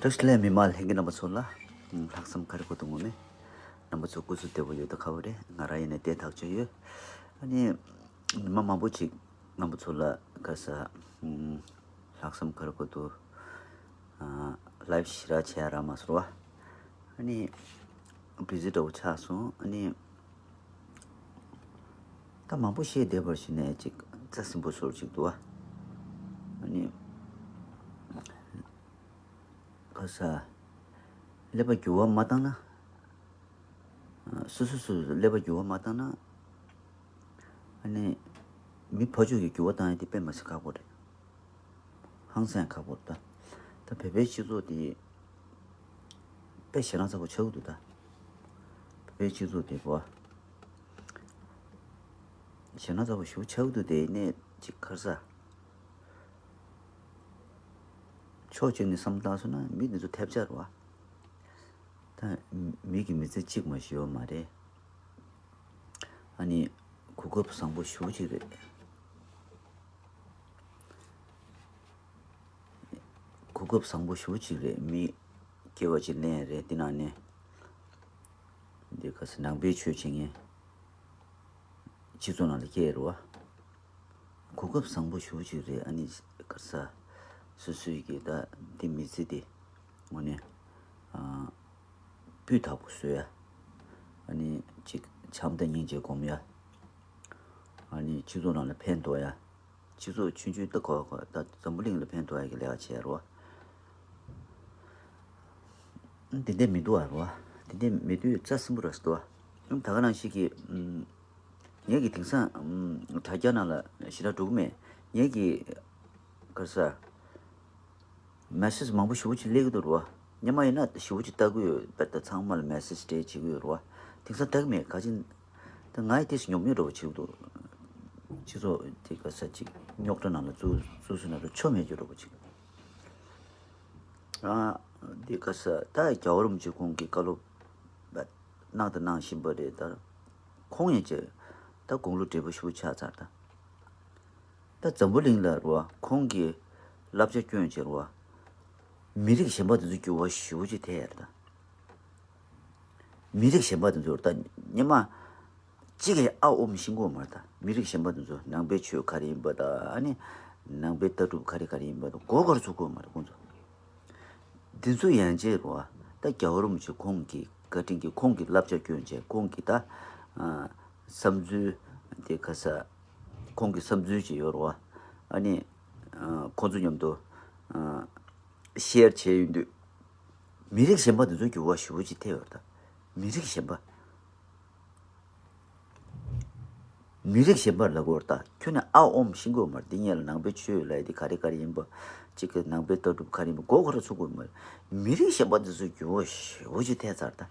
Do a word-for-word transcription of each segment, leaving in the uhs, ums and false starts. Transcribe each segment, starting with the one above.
བཀྲ་ཤིས་བདེ་ལེགས། མི་མང་ལྷན་རྒྱས་རྣམ་པ་ཚོ་ལ་ལྷག་བསམ་ཁ་རི་ཁོ་ཐུག་ངོ་མས། རྣམ་པ་ཚོ་སྐུ་གཟུགས་བདེ་པོ་ཡོད་དོ། ཁ་བ་རེད། ང་རང་ཡིན་ནས་བདེ་ཐག་ཆོད་ཡོད། ཨ་ནི་མི་མང་མང་པོ་ཅིག་རྣམ་པ་ཚོ་ལ་ག་ས་ལྷག་བསམ་ཁ་རི་ཁོ་ཐུག་ལའིབ་ཞེ་དྲག་བྱས་ར་མ་སོང་བ། ཨ་ནི་བི་ཟི་འདྲ་བོ་ཆགས་སོང་། ཨ་ནི་ད་མང་པོ་བཤད་བསྡད་པར་ཞིག་ནས་ཅིག་རྩ་ཟིན་པོ་སོར་ཅིག་འདུག་བ། ཨ་ནི་ག་ས་ཀླད་པ་འགྱུར་བ་མ་བཏང་ན། སོ་སོ་སོ་སོ་ཀླད་པ་འགྱུར་བ་མ་བཏང་ན། ཨ་ནི་མི་ཕར་ཕྱོགས་ཀྱི་འགྱུར་བ་བཏང་ཡ་དེ་དཔེ་མ་སྲིད་ཁག་པོ་རེད། ཧང་སང་ཁག་པོ་རེད་ད། ད་བོད་པའི་སྤྱི་ཚོགས་དེ་དཔེ་ཞེ་དྲག་ཚ་པོ་ཆགས་ཀྱི་འདུག་ད། བོད་པའི་སྤྱི་ཚོགས་དེ་བ་ཞེ་དྲག་ཚ་པོ་ཞེ་པོ་ཆགས་ཀྱི་འདུག་དེ་ནས་ཅིག་ག་རེ་ཟ། ཕྱོགས་གཅིག་ནས་བསམ་བློ་བཏང་སོང་ན་མི་འདི་ཚོ་ཐེབས་ཆག་རེད་བ། ད་མི་གི་མི་ཚེ་གཅིག་མ་ཞིག་ཡོད་མ་རེད། ཨ་ནི་གོ་སྐབས་བཟང་པོ་ཞེ་པོ་ཅིག་རེད། གོ་སྐབས་བཟང་པོ་ཞེ་པོ་ཅིག་རེད། མི་སྐྱེ་བ་ཅིག་ལེན་རེད། འདི་ནང་ནས་འདི་ག་ས་ནང་པའི་ཆོས་བྱེད་མཁན་སྤྱི་ཚོགས་ནང་ལ་སྐྱེས་རེད་བ། གོ་སྐབས་བཟང་པོ་ཞེ་པོ་ཅིག་རེད། ཨ་ནི་ག་ས་སོ་སོའི་གི་ད་འདི་མི་ཚེ་འདི་དངོས་གནས་ཨ་སྤུས་དག་པོ་བཟོ་ཡ། ཨ་ནི་ཅིག་བྱམས་དང་སྙིང་རྗེ་སྒོམ་ཡ། ཨ་ནི་སྤྱི་ཚོགས་ནང་ལ་ཕན་ཐོགས་ཡ། སྤྱི་ཚོགས་ཆུང་ཆུང་ད་གོ་གོ་ད་འཛམ་བུ་གླིང་ལ་ཕན་ཐོགས་ཡ་གི་ལས་ཀ་བྱེད་ཡ་རེད་བ། དེ་འདྲ་མི་འདུག་ཨ་རེད་བ། དེ་འདྲ་མི་འདུག་རྩ་ཟིན་པོ་རེད་འདུག་ཨ། ད་ག་ནང་བཞིན་གི་ངས་གི་དེང་སང་དྲ་རྒྱ་ནང་ལ་ཞེ་དྲག་འགྲོ་གི་མེད། ངས་གི་ག་རེ་ཟ། མེ་སེ་ཇི་མང་པོ་ཞེ་པོ་ཅིག་སླེབས་ཀྱི་འདུག་རེད་བ། སྔོན་མ་ཡིན་ན་ཞེ་པོ་ཅིག་ལྟ་གི་ཡོད། དཔེ་ད་ཚང་མ་ལ་མེ་སེ་ཇི་སྤྲད་བྱེད་ཀྱི་ཡོད་རེད་བ། དེང་སང་ལྟ་གི་མེད། ག་ཅིག་ད་ང་ཡི་དེ་ཞིག་ཉོབ་ཉོབ་འདྲ་བོ་བྱེད་ཀྱི་འདུག་སྤྱི་ཚོགས་དེ་ག་ས་ཅིག་རྙོག་དྲ་ནང་ལ་བཙུགས་བཙུགས་སོང་ན་རུ་ཆོ་མེད་རྒྱུ་འདྲ་བོ་ཅིག་ཨ་དེ་ག་ས་ད་རྒྱལ་བ་རིན་པོ་ཆེ་ཁོང་གི་བཀའ་སློབ་གནང་དང་གནང་བཞིན་པ་རེད། ད་ཁོང་ཡང་ཅིག་ད་དགུང་ལོ་བགྲེས་པོ་ཞེ་པོ་ཆགས་ཚར་ད། ད་འཛམ་བུ་གླིང་ལ་རེད་བ། ཁོང་གི་བསླབ་བྱ་སྐྱོན་བྱས་རེད་བ། མི་རིགས་གཞན་པ་དེ་ཚོ་འགྱུར་བ་ཞེ་པོ་ཅིག་ཐེབས་ཡ་རེད་ད། མི་རིགས་གཞན་པ་དེ་ཚོ་ད་སྔོན་མ་གཅིག་གིས་ཨ་ཨོམ་ཤིང་གོ་མ་རེད་ད། མི་རིགས་གཞན་པ་དེ་ཚོ་ནང་པའི་ཆོས་ག་རེ་ཡིན་པ་ད། ཨ་ནི་ནང་པའི་ལྟ་གྲུབ་ག་རེ་ག་རེ་ཡིན་པ་ད་མགོ་སྐོར་ཚུགས་གོ་མ་རེད་ཁོང་ཚོ། འདི་ཚོ་ཡན་ཆད་རེད་བ། ད་རྒྱལ་བ་རིན་པོ་ཆེ་ཁོང་གི་བཀའ་དྲིན་གྱིས་ཁོང་གི་བསླབ་བྱ་སྐྱོན་བྱས། ཁོང་གི་ད་ཨ་བསམ་ཚུལ་དེ་ག་ས་ཁོང་གི་བསམ་ཚུལ་ཅིག་ཡོད་རེད་བ། ཨ་ནི་ཨ་ཁོང་ཚོ་མཉམ་དུ་ཨ་ཤེར་བྱས་ཡོང་དུས་མི་རིགས་གཞན་པ་དེ་ཚོ་འགྱུར་བ་ཞེ་པོ་ཅིག་ཐེབས་ཡོད་རེད་ད། མི་རིགས་གཞན་པ། མི་རིགས་གཞན་པར་ལབ་དགོས་ད། ཁྱོད་ནི་ཨ་ཨོམ་ཤིང་གོ་མར་འདི་ཉལ་ནང་པའི་ཆོས་ལ་འདི་ག་རེ་ག་རེ་ཡིན་པ། གཅིག་གི་ནང་པའི་ལྟ་གྲུབ་ག་རེ་ཡིན་པ་མགོ་ཁོ་ར་ཚུགས་དགོས་མ་རེད། མི་རིགས་གཞན་པ་འདི་ཚོ་འགྱུར་བ་ཞེ་པོ་ཅིག་ཐེབས་ཚར་ད།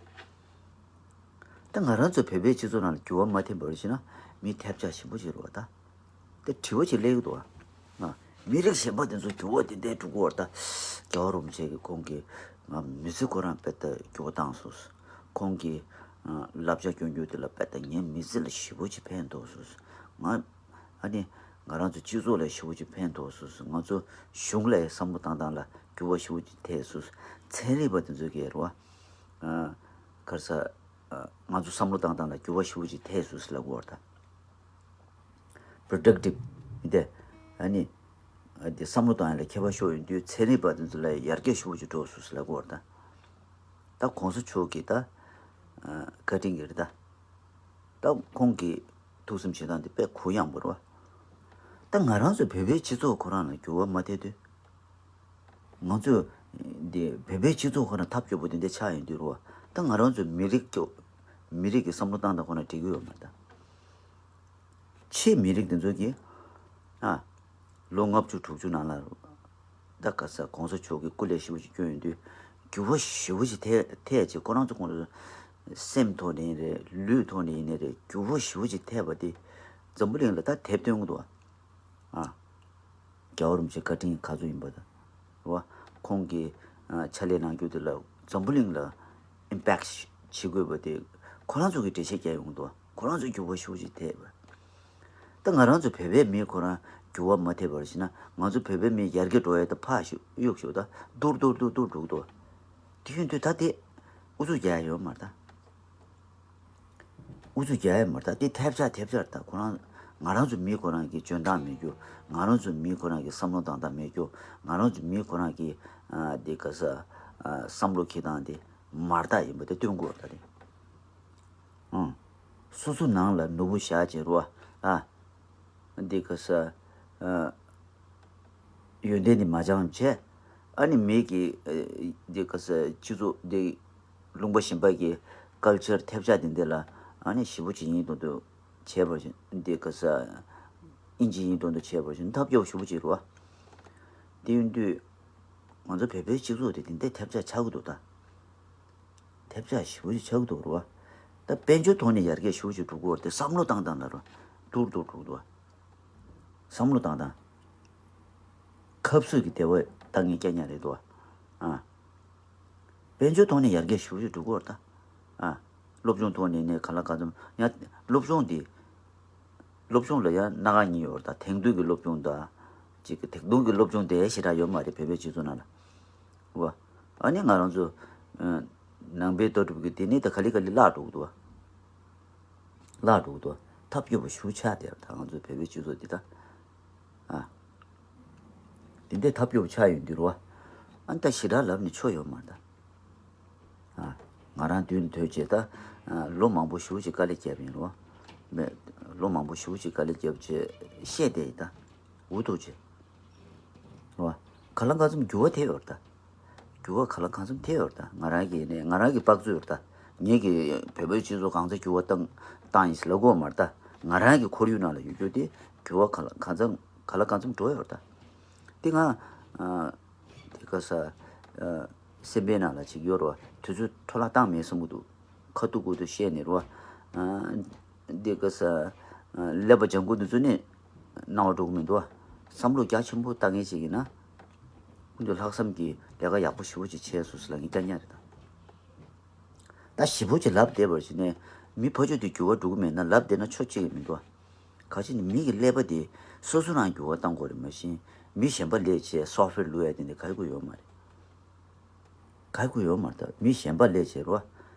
ད་ང་རང་ཚོ་བོད་པའི་སྤྱི་ཚོགས་ནང་ལ་འགྱུར་བ་མ་ཐེབས་པར་བྱས་ན་མི་ཐེབས་ཆག་ཞེ་པོ་ཅིག་རེད་བ་ད། དེ་དྲི་བ་ཅིག་སླེབས་ཀྱི་འདུག་བ། ང་མི་རིགས་གཞན་པ་འདི་ཚོ་འགྱུར་བ་འདི་འདྲའི་འགྲོ་གི་ཡོད་རེད་ད། རྒྱལ་བ་རིན་པོ་ཆེ་གིས་ཁོང་གིས་ང་མི་ཚེ་ཁོ་རང་དཔེ་ལྟ་འགྱུར་བ་བཏང་སོང་། ཁོང་གིས་ཨ་བསླབ་བྱ་སྐྱོན་རྒྱུ་དེ་ལ་དཔེ་ལྟ་ངའི་མི་ཚེ་ལ་ཞེ་པོ་ཅིག་ཕན་ཐོགས་སོང་། ང་ཨ་ནི་ང་རང་ཚོ་སྤྱི་ཚོགས་ལ་ཞེ་པོ་ཅིག་ཕན་ཐོགས་སོང་། ང་ཚོ་གཞུང་ལ་བསམ་བློ་བཏང་སྟངས་ལ་འགྱུར་བ་ཞེ་པོ་ཅིག་ཐེབས་སོང་། ཚན་རིག་པ་དེ་ཚོ་གིས་རེད་བ། ཨ་ག་རེ་ཟ། ང་ཚོ་བསམ་བློ་བཏང་སྟངས་ལ་འགྱུར་བ་ཞེ་པོ་ཅིག་ཐེབས་སོང་ཟེར་ལབ་ཀྱི་ཡོད་རེད་ད། པྲོ་ཌག་ཊིབ་དེ་ཨ་ནི་དེ་བསམ་བློ་བཏང་ཡ་ལ་མཁས་པ་ཤོས་ཡིན་དུས་ཚན་རིག་པ་དེ་ཚོ་ལ་ཡར་རྒྱས་ཞེ་པོ་ཅིག་འགྲོ་སོང་ཟེར་ལབ་ཀྱི་ཡོད་རེད་ད། ད་གོང་ས་མཆོག་གི་ད་བཀའ་དྲིན་གྱིས་རེད་ད། ད་ཁོང་གི་ཐུགས་སེམས་བྱེད་སྟངས་དེ་དཔེ་གུ་ཡངས་པོ་རེད་བ། ད་ང་རང་ཚོ་བོད་པའི་སྤྱི་ཚོགས་ཁོ་རང་ལ་འགྱུར་བ་མ་ཐེབས་དུས། ང་ཚོས་འདི་བོད་པའི་སྤྱི་ཚོགས་ཁོ་ན་ཐབས་སྐྱོ་པོ་དེ་འདྲ་ཆགས་ཡོང་དུས་རེད་བ། ད་ང་རང་ཚོ་མི་རིགས་ཀྱི་མི་རིགས་ཀྱི་བསམ་བློ་བཏང་སྟངས་ཁོ་ན་འགྲིག་གི་ཡོད་མ་རེད་ད། ཕྱིའི་མི་རིགས་འདི་ཚོ་གིས་ཨ་ལོ་ལྔ་བཅུ་དྲུག་ཅུ་ནང་ལ་ད་ག་ས་གོང་ས་མཆོག་གིས་སྐུ་ལས་ཞེ་པོ་ཅིག་བསྐྱོན་ཡོང་དུས་འགྱུར་བ་ཞེ་པོ་ཅིག་ཐེབས་ཐེབས་བྱས། ཁོ་རང་ཚོ་ཁོང་ཚོ་སེམས་ཐོག་ནས་ཡིན་རེད། ལུས་ཐོག་ནས་ཡིན་ནའི་རེད། འགྱུར་བ་ཞེ་པོ་ཅིག་ཐེབས་པ་དེ་འཛམ་བུ་གླིང་ལ་ད་དེབ་སྟོན་གྱི་འདུག་བ། ཨ། རྒྱལ་བ་རིན་པོ་ཆེ་བཀའ་དྲིན་ག་ཚོད་ཡིན་པ་དང་། རེད་བ། ཁོང་གིས་ཨ་ཕྱག་ལས་གནང་རྒྱུ་དེ་ལ་འཛམ་བུ་གླིང་ལ་ཨིམ་པེག་བྱེད་དགོས་པ་དེ་ ཁོ་རང་ཚོ་གི་འགྲེལ་བཤད་རྒྱག་ཡོང་འདུག་ཁོ་རང་ཚོ་འགྱུར་བ་ཤུགས་ཆེ་ཐེབས། ད་ང་རང་ཚོ་བོད་པའི་མི་ཁོ་རང་འགྱུར་བ་མ་ཐེབས་པར་བྱས་ན། ང་ཚོ་བོད་པའི་མི་ཡར་རྒྱས་འགྲོ་ཡ་ད་ཕར་ཞོག་གཡུག་ཞོག་ད་སྡུག་རུ་སྡུག་རུ་སྡུག་རུ་སྡུག་རུ་འགྲོ། དེ་ཡིན་དུས་ད་དེ་ཨུ་ཚུགས་རྒྱག་ཡ་ཡོད་མ་རེད་ད། ཨུ་ཚུགས་རྒྱག་ཡ་མ་རེད་ད། དེ་ཐེབས་ཆག་ཐེབས་ཆག་རེད་ད། ཁོ་རང་ང་རང་ཚོ་མི་ཁོ་རང་གི་འཇོན་ཐང་མེད་རྒྱུ། ང་རང་ཚོ་མི་ཁོ་རང་གི་བསམ་བློ་བཏང་སྟངས་མེད་རྒྱུ། ང་རང་ཚོ་མི་ཁོ་རང་གི་ཨ་དེ་ག་ས་ཨ་བསམ་བློ་འཁྱེར་སྟངས་དེ་མ་རེད་ད། ཡིན་པ་དེ་སྟོན་དགོས་རེད་ད་དེ། ཨང་། སོ་སོ་ནང་ལ་ནོར་བུ་བཞག་བྱས་རོ་ཨ། འདི་ག་ས། ཨ། ཡོན་ཏན་འདི་མ་སྦྱངས་བྱས། ཨ་ནི་མི་གི་ཨ། འདི་ག་ས་སྤྱི་ཚོགས་འདི་ལུང་པ་གཞན་པ་གི་ཀལ་ཅར་ཐེབས་ཆག་འདི་འདི་ལ་ཨ་ནི་ཞེ་པོ་ཅིག་ཡིན་མདོག་མདོག་བྱས་པ་བཞིན། འདི་ག་ས་ཨིན་ཇི་ཡིན་མདོག་མདོག་བྱས་པ་བཞིན་ཐབས་སྐྱོ་པོ་ཞེ་པོ་ཅིག་རེད་བ། དེ་ཡིན་དུས་ང་ཚོ་བོད་པའི་སྤྱི་ཚོགས་དེ་དེ་འདྲའི་ཐེབས་ཆག་ཆགས་ཀྱི་འདུག་ད། ཐེབས་ཆག་ཞེ་པོ་ཅིག་ཆགས་ཀྱི་འདུག་རེད་བ། ད་དཔལ་འབྱོར་ཐོག་ནས་ཡར་རྒྱས་ཞེ་པོ་ཅིག་འགྲོ་གི་ཡོད་རེད་དེ། བསམ་བློ་བཏང་སྟངས་ལ་རོ་སྡུག་རུ་སྡུག་རུ་འགྲོ་གི་འདུག་བ། བསམ་བློ་བཏང་སྟངས། ཁབ་སུད་ཀྱི་བདེ་བ་བཏང་མཁན་རྐྱང་རྐྱང་རེད་འདུག་བ། ཨ། དཔལ་འབྱོར་ཐོག་ནས་ཡར་རྒྱས་ཞེ་པོ་ཅིག་འགྲོ་གི་ཡོད་རེད་ད། ཨ། སློབ་སྦྱོང་ཐོག་ནས་ནས་ག་ལ་ག་ཙམ་ཡང་སློབ་སྦྱོང་འདི། སློབ་སྦྱོང་ལ་ཡང་སྣ་ཁ་གཉིས་ཡོད་རེད་ད། དེང་དུས་ཀྱི་སློབ་སྦྱོང་དང་། གཅིག་གི་དེང་དུས་ཀྱི་སློབ་སྦྱོང་དེ་ཞེ་དྲག་ཡོད་མ་རེད་བོད་པའི་སྤྱི་ཚོགས་ནང་ལ། བ། ཨ་ནི་ང་རང་ཚོ་ཨ་ནང་པའི་ལྟ་གྲུབ་ཀྱི་དེ་ནི་ད་ག་ལེ་ག་ལེ་བརླག་འགྲོ་གི་འདུག་བ། བརླག་འགྲོ་གི་འདུག་བ། ཐབས་སྐྱོ་པོ་ཞེ་པོ་ཆགས་བསྡད་རེད་ད་ང་ཚོ་བོད་པའི་སྤྱི་ཚོགས་འདི་ད། ཨ། དེ་འདྲའི་ཐབས་སྐྱོ་པོ་ཆགས་ཡོང་དུས་རེད་བ། ཨ་ནི་ད་ཞེ་དྲག་ལབ་ནས་ཆོ་ཡོད་མ་རེད་ད། ཨ། ང་རང་མདུན་ཐོན་བྱས་ད། ཨ། ལོ་མང་པོ་ཞེ་པོ་ཅིག་དཀའ་ལས་བརྒྱབ་ཡིན་རོ། མེད། ལོ་མང་པོ་ཞེ་པོ་ཅིག་དཀའ་ལས་བརྒྱབ་བྱས་བཤད་བསྡད་ཡིན་ད། འུ་ཐུག་བྱས། རོ། ག་ལ་ག་ཙམ་འགྱུར་བ་ཐེབས་ཡོད་རེད་ད། འགྱུར་བ་ག་ལ་ག་ཙམ་ཐེབས་ཡོད་རེད་ད། ང་རང་གི་ནས་ང་རང་གི་དཔག་ཚོད་རེད་ད། ངེད་ཀྱི་བོད་པའི་སྤྱི་ཚོགས་གང་ཚ་འགྱུར་བ་བཏང་བཏང་ཡིན་ཟེར་ལབ་དགོས་མ་རེད་ད། ང་རང་གི་ཁོར་ཡུག་ནང་ལ་ཡོད་རྒྱུ་དེ་འགྱུར་བ་ག་ལ་ག་ཙམ་ག་ལ་ག་ཙམ་འགྲོ་ཡོད་རེད་ད། དེ་ང་། ཨ། དེ་ག་ས། ཨ། སེམས་པའི་ནང་ལ་ཅིག་ཡོད་རོ། དུས་ཚོད་འཕྲོ་བརླག་བཏང་མེད་བསམ་གྱི་འདུག་ཁ་ཐུག་ཁུ་ཐུག་བཤད་ནས་རོ། ཨ། དེ་ག་ས། ཨ། ཀླད་པ་ལྗང་ཁུ་འདི་ཚོ་ནི་སྣང་བ་འགྲོ་གི་མི་འདུག་བ། བསམ་བློ་རྒྱ་ཆེན་པོ་བཏང་མཁན་ཅིག་ཡིན་ན། ཁོང་ཚོས་ལྷག་བསམ་གྱིས་ལས་ཀ་ཡག་པོ་ཞེ་པོ་ཅིག་བྱས་སོང་ཟེར་ལབ་མཁན་རྐྱང་རྐྱང་རེད་ད། ད་ཞེ་པོ་ཅིག་ལབ་བསྡད་པར་བྱས་ནས་མི་ཕར་ཕྱོགས་དེ་འགྱུར་བ་འགྲོ་གི་མེད་ན་ལབ་བསྡད་ན་ཆོ་གཅིག་ཡང་མི་འདུག་བ། ག་ཅི་ནི་མི་གི་ཀླད་པ་དེ་སོ་སོ་རང་འགྱུར་བ་གཏང་དགོས་རེད། མ་གཞི་མི་གཞན་པ་ལས་བྱས་སོཕ་ཝེར་བླུག་ཡ་དེ་འདྲ་ག་རེ་དགོས་ཡོད་མ་རེད། ག་རེ་དགོས་ཡོད་མ་རེད། ད་མི་གཞན་པ་ལས་བྱས་རོ།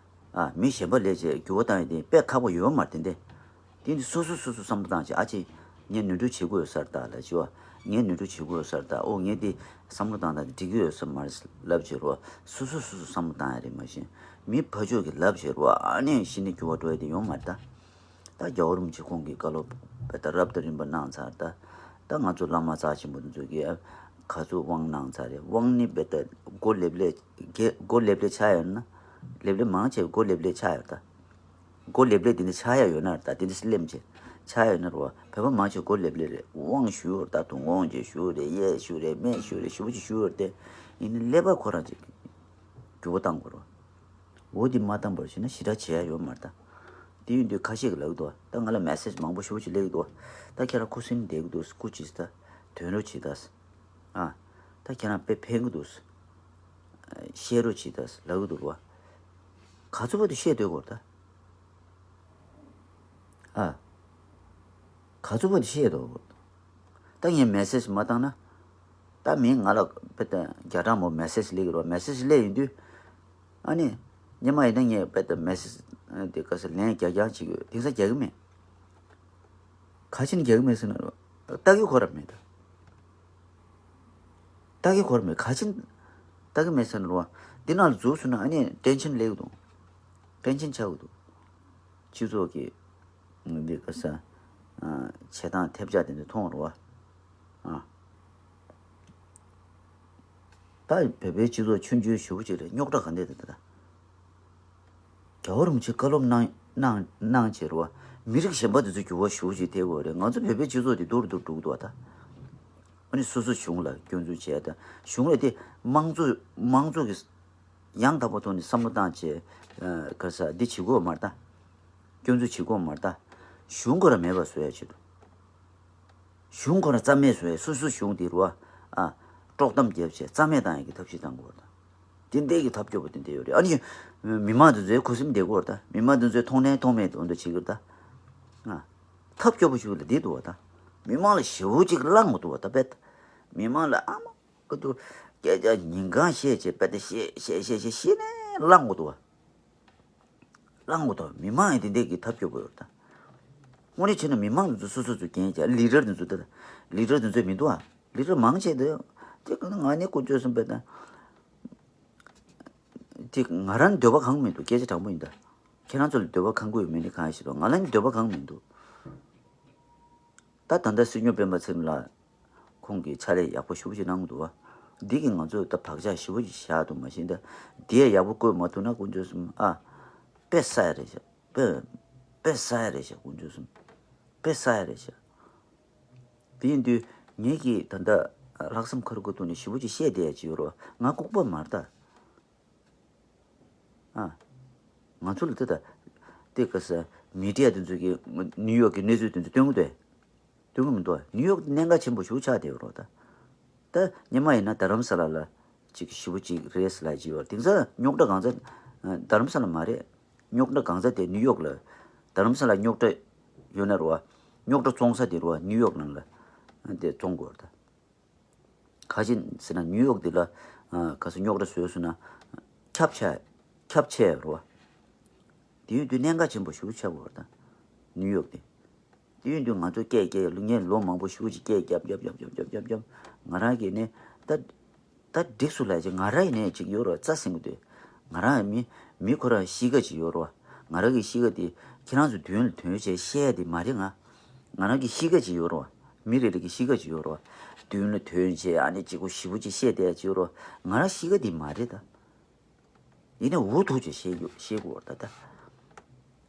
ཨ། མི་གཞན་པ་ལས་བྱས་འགྱུར་བ་གཏང་ཡ་དེ་དཔེ་ཁག་པོ་ཡོད་མ་རེད་དེ་འདྲ། དེ་ནི་སོ་སོ་སོ་སོ་བསམ་བློ་བཏང་བྱས། ཨ་ཅེ། ངས་ནོར་འཁྲུལ་བྱེད་དགོས་ཡོད་ས་རེད་ད་ལབ་བྱས་བ། ངས་ནོར་འཁྲུལ་བྱེད་དགོས་ཡོད་ས་རེད་ད། ཨོ་ངས་འདི་བསམ་བློ་བཏང་སྟངས་འདི་འགྲིག་གི་ཡོད་ས་མ་རེད་ལབ་བྱས་རོ། སོ་སོ་སོ་སོ་བསམ་བློ་བཏང་ཡ་རེད། མ་གཞི་མི་ཕར་ཕྱོགས་ཀྱིས་ལབ་བྱས་རོ། ཨ་ནི་གཞི་ནས་འགྱུར་བ་འགྲོ་ཡ་དེ་ཡོད་མ་རེད་ད། ད་རྒྱལ་བ་རིན་པོ་ཆེ་ཁོང་གིས་བཀའ་སློབ་དཔེ་ད་རབ་དང་རིམ་པ་གནང་ཚར་ད། ད་ང་ཚོ་བླ་མ་རྩ་ཆེན་པོ་འདི་ཚོ་གིས་ག་ཚོད་དབང་གནང་ཚར་རེད། དབང་ནི་དཔེ་ད་སྒོ་ལེབ་ལེ་གེ་སྒོ་ལེབ་ལེ་ཆགས་ཡོད་ན། ལེབ་ལེ་མང་ཆེ་སྒོ་ལེབ་ལེ་ཆགས་ཡོད་ད། སྒོ་ལེབ་ལེ་དེ་འདྲ་ཆགས་ཡ་ཡོད་ན་རེད་ད། དེ་འདྲ་སླེབས་བྱས་ཆགས་ཡ་ཡོད་ན་རེད་བ། བོད་པ་མང་ཆེ་སྒོ་ལེབ་ལེ་རེད། དབང་ཞུ་ཡོད་རེད་ད། དུང་དབང་ཅིག་ཞུ་རེད། གཡས་ཞུ་རེད། སྨད་ཞུ་རེད། ཞེ་པོ་ཅིག་ཞུ་ཡོད་རེད་དེ། ཡིན་ནའི་ཀླད་པ་ཁོ་རང་ཅིག་འགྱུར་བ་གཏང་དགོས་རེད་བ། འོ་དེ་མ་བཏང་བར་བྱས་ན་ཞེ་དྲག་བྱེད་ཡ་ཡོད་མ་རེད་ད། དེ་ཡིན་དུས་ཁ་ཤས་ཀྱིས་ལབ་ཀྱི་འདུག་ད་ང་ལ་མེ་སེ་ཇི་མང་པོ་ཞེ་པོ་ཅིག་སླེབས་ཀྱི་འདུག་ད་ཁྱེད་རང་ཁུ་སིམ་བསྡད་ཀྱི་འདུག་སྐུ་མཁྱེན་ད། དོན་རོགས་བྱེད་ད། ཨ། ད་ཁྱེད་རང་དཔེ་ཕན་གྱི་འདུག་བཤད་རོགས་བྱེད་ད་ལབ་ཀྱི་འདུག་བ། ག་ཚོད་བར་དུ་བཤད་སྡོད་དགོས་རེད་ད། ཨ། ག་ཚོད་བར་དུ་བཤད་སྡོད་དགོས་རེད། ད་ངས་མེ་སེ་ཇི་མ་བཏང་ན། ད་མིང་ང་ལ་དཔེ་ད་རྒྱ་གྲམ་མོ་མེ་སེ་ཇི་སླེབས་ཀྱི་རེད་བ། མེ་སེ་ཇི་སླེབས་ཡོང་དུས། ཨ་ནི། སྔོན་མ་ཡིན་ན་ངས་དཔེ་ད་མེ་སེ་ཇི་དེ་ག་ས་ལན་རྒྱག་རྒྱག་བྱེད་ཀྱི་ཡོད། དེང་སང་རྒྱག་གི་མེད། ག་ཅི་ནས་རྒྱག་གི་མེད་ཟེར་ན་རོ། ལྟ་གི་ཁོ་ར་མེད་ད། ལྟ་གི་ཁོ་ར་མེད། ག་ཅི་ནས་ལྟ་གི་མེད་ཟེར་ན་རོ། འདི་ནང་ལ་འཛུལ་སོང་ན་ཨ་ནི་ཊེན་ཤན་སླེབས་ཀྱི་འདུག་ཊེན་ཤན་ཆགས་ཀྱི་འདུག་སྤྱི་ཚོགས་ཀྱི་འདི་ག་ས་བྱེད་སྟངས་ཐེབས་ཆག་དེ་འདྲ་མཐོང་རོ། ཨ། ད་བོད་པའི་སྤྱི་ཚོགས་ཆུང་ཆུང་ཞེ་པོ་ཅིག་རེད། རྙོག་དྲ་ག་འདྲ་རེད་ད། རྒྱལ་བ་རིན་པོ་ཆེ་བཀའ་སློབ་གནང་གནང་གནང་བྱས་རེད་བ། མི་རིགས་གཞན་པ་དེ་ཚོ་འགྱུར་བ་ཞེ་པོ་ཅིག་ཐེབས་ཡོད་རེད། ང་ཚོ་བོད་པའི་སྤྱི་ཚོགས་དེ་སྡུག་རུ་སྡུག་རུ་འགྲོ་གི་འདུག་བ་ད། ཨ་ནི་སོ་སོ་གཞུང་ལ་སྐྱོན་འཛུགས་བྱས་ད། གཞུང་ལ་དེ་དམངས་གཙོ་དམངས་གཙོ་གི་ཡང་དག་པ་ཐོག་ནས་བསམ་བློ་བཏང་བྱས། ཨ། ག་ས་འདི་བྱེད་དགོས་མ་རེད་ད། སྐྱོན་འཛུགས་བྱེད་དགོས་མ་རེད་ད། གཞུང་ཁོ་ར་མེད་པ་བཟོ་ཡ་ཆེད་དུ། གཞུང་ཁོ་ར་རྩ་མེད་བཟོ་ཡ། སོ་སོ་གཞུང་དེ་རུ་བ། ཨ། དཀྲོག་གཏམ་བརྒྱབ་བྱས་རྩ་མེད་བཏང་ཡ་གི་ཐབས་ཤེས་བཏང་དགོས་རེད་ད། དེ་འདྲའི་གི་ཐབས་སྐྱོ་པོ་དེ་འདྲ་ཡོད་རེད། ཨ་ནི། མི་མང་དེ་ཚོའི་ཁུ་སིམ་བསྡད་ཀྱི་ཡོད་རེད་ད། མི་མང་དེ་ཚོའི་མཐོང་ནས་མཐོང་མེད་དུ་འདུ་བྱེད་ཀྱི་རེད་ད། ང་། ཐབས་སྐྱོ་པོ་ཞིག་ལ་བསྡད་འདུག་བ་ད། མི་མང་ལ་ཞེ་པོ་ཅིག་གླེང་དགོས་འདུག་བ་ད་དཔེ། མི་མང་ལ་ཨ་མ་ཀུ་ཏུ་སྐད་ཆ་ཉིན་གང་བཤད་བྱས་དཔེ་ད་བཤད་བཤད་བཤད་བཤད་བཤད་ནས་གླེང་དགོས་འདུག་བ། གླེང་དགོས་འདུག་བ། མི་མང་ཡང་དེ་འདྲས་ཀྱི་ཐབས་སྐྱོ་པོ་ཡོད་རེད་ད། དངོས་གནས་བྱས་ན་མི་མང་དེ་ཚོ་སོ་སོ་ཚོ་འགན་བྱས། ལི་ཌར་དེ་ཚོ་ད། ལི་ཌར་དེ་ཚོ་མི་འདུག་ཨ། ལི་ཌར་མང་ཆེ་འདུག་དེ་ང་ནི་དཀོན་མཆོག་གསུམ་པས་ད། དེ་ང་རང་འདོད་པ་གང་མི་འདུག་སྐད་ཆ་དྲང་པོ་ཡིན་ད། ཁྱེད་རང་ཚོ་ལ་འདོད་པ་གང་དགོས་ཡོད་མེད་ནི་གང་ཡང་ཤེས་པ། ང་ལ་ནི་འདོད་པ་གང་མི་འདུག་ད་ད་ལྟ་སྲིད་སྐྱོང་སྤེན་པ་ཚེ་རིང་ལགས་ཁོང་གིས་ཕྱག་ལས་ཡག་པོ་ཞེ་པོ་ཅིག་གནང་འདུག་བ། འདི་གིས་ང་ཚོས་ད་བག་ཆགས་ཞེ་པོ་ཅིག་བཞག་འདུག་མ་གཞི་ད་འདི་ཡང་ཡག་པོ་བཀོད་མ་ཐུབ་ན་དཀོན་མཆོག་གསུམ་ཨ། དཔེ་ས་ཡ་རེད་ཤག་དཔེ། དཔེ་ས་ཡ་རེད་ཤག་དཀོན་མཆོག་གསུམ། དཔེ་ས་ཡ་རེད་ཤག་དེ་ཡིན་དུས་ངེད་ཀྱིས་ད་ལྟ་ལྷག་བསམ་ཁ་རུ་ཁ་ཐུག་ནས་ཞེ་པོ་ཅིག་བཤད་བསྡད་ཡ་ཅིག་ཡོད་རེད་བ། ང་ལྐུགས་པ་མ་རེད་ད། ཨ། ང་ཚོ་ལ་དེ་ད། དེ་ག་ས་མི་ཌི་ཡ་དེ་ཚོ་གིས་ནིའུ་ཡོག་གི་གནས་ཚུལ་དེ་ཚོ་སྟོན་གི་འདུག་སྟོན་གི་མི་འདུག་ནིའུ་ཡོག་དེ་གནད་འགག་ཆེན་པོ་ཞེ་པོ་ཆགས་བསྡད་ཡོད་རེད་ད། ད་སྔོན་མ་ཡིན་ན་རྡ་རམ་ས་ལ་ལ་ཅིག་ཞེ་པོ་ཅིག་རེད་ཟེར་ལབ་ཀྱི་ཡོད་རེད། དེང་སང་རྙོག་དྲ་གང་ས། རྡ་རམ་ས་ལ་མ་རེད། རྙོག་དྲ་གང་ས་དེ་ནིའུ་ཡོག་ལ། རྡ་རམ་ས་ལ་རྙོག་དྲ་ཡོད་ན་རེད་བ། རྙོག་དྲ་བཙོང་ས་དེ་རེད་བ། ནིའུ་ཡོག་ནང་ལ་དེ་བཙོང་དགོས་རེད་ད། ག་ཅི་ཟེར་ན་ནིའུ་ཡོག་འདི་ལ་ཨ། ག་ས་རྙོག་དྲ་བཟོས་སོང་ན་ཁྱབ་ཆེ། ཁྱབ་ཆེ་རོ། དེ་ཡོད་དུས་གནད་འགག་ཆེན་པོ་ཞེ་པོ་ཆགས་ཀྱི་ཡོད་རེད་ད། ནིའུ་ཡོག་དེ། དེ་ཡོད་དུས་ང་ཚོ་སྐད་སྐད་ངས་ལོ་མང་པོ་ཞེ་པོ་ཅིག་སྐད་རྒྱབ་རྒྱབ་རྒྱབ་རྒྱབ་རྒྱབ་རྒྱབ་རྒྱབ། ང་རང་གིས་ནི་ད། ད་འགྲིག་སོང་ལབ་ཅིག་ང་རང་ཡིན་ནའི་ཅིག་ཡོད་རོ་རྩ་ཟིན་གི་འདུག་ང་རང་མི་མི་ཁོ་རང་གཤིས་ཀ་ཅིག་ཡོད་རོ། ང་རང་གི་གཤིས་ཀ་དེ་ཁྱེད་རང་ཚོ་མདུན་ལ་དོན་བྱས་བཤད་ཡ་དེ་མ་རེད་ང་། ང་རང་གི་གཤིས་ཀ་ཅིག་ཡོད་རོ། མི་རེ་རེ་གི་གཤིས་ཀ་ཅིག་ཡོད་རོ། མདུན་ལ་དོན་བྱས་ཨ་ནི་ཅིག་གོ་ཞེ་པོ་ཅིག་བཤད་བསྡད་ཡ་ཅིག་ཡོད་རོ། ང་རང་གཤིས་ཀ་དེ་མ་རེད་ད། ཡིན་ནའི་འུ་ཐུག་ཅིག་བཤད་རྒྱུ་བཤད་དགོས་རེད་ད་ད།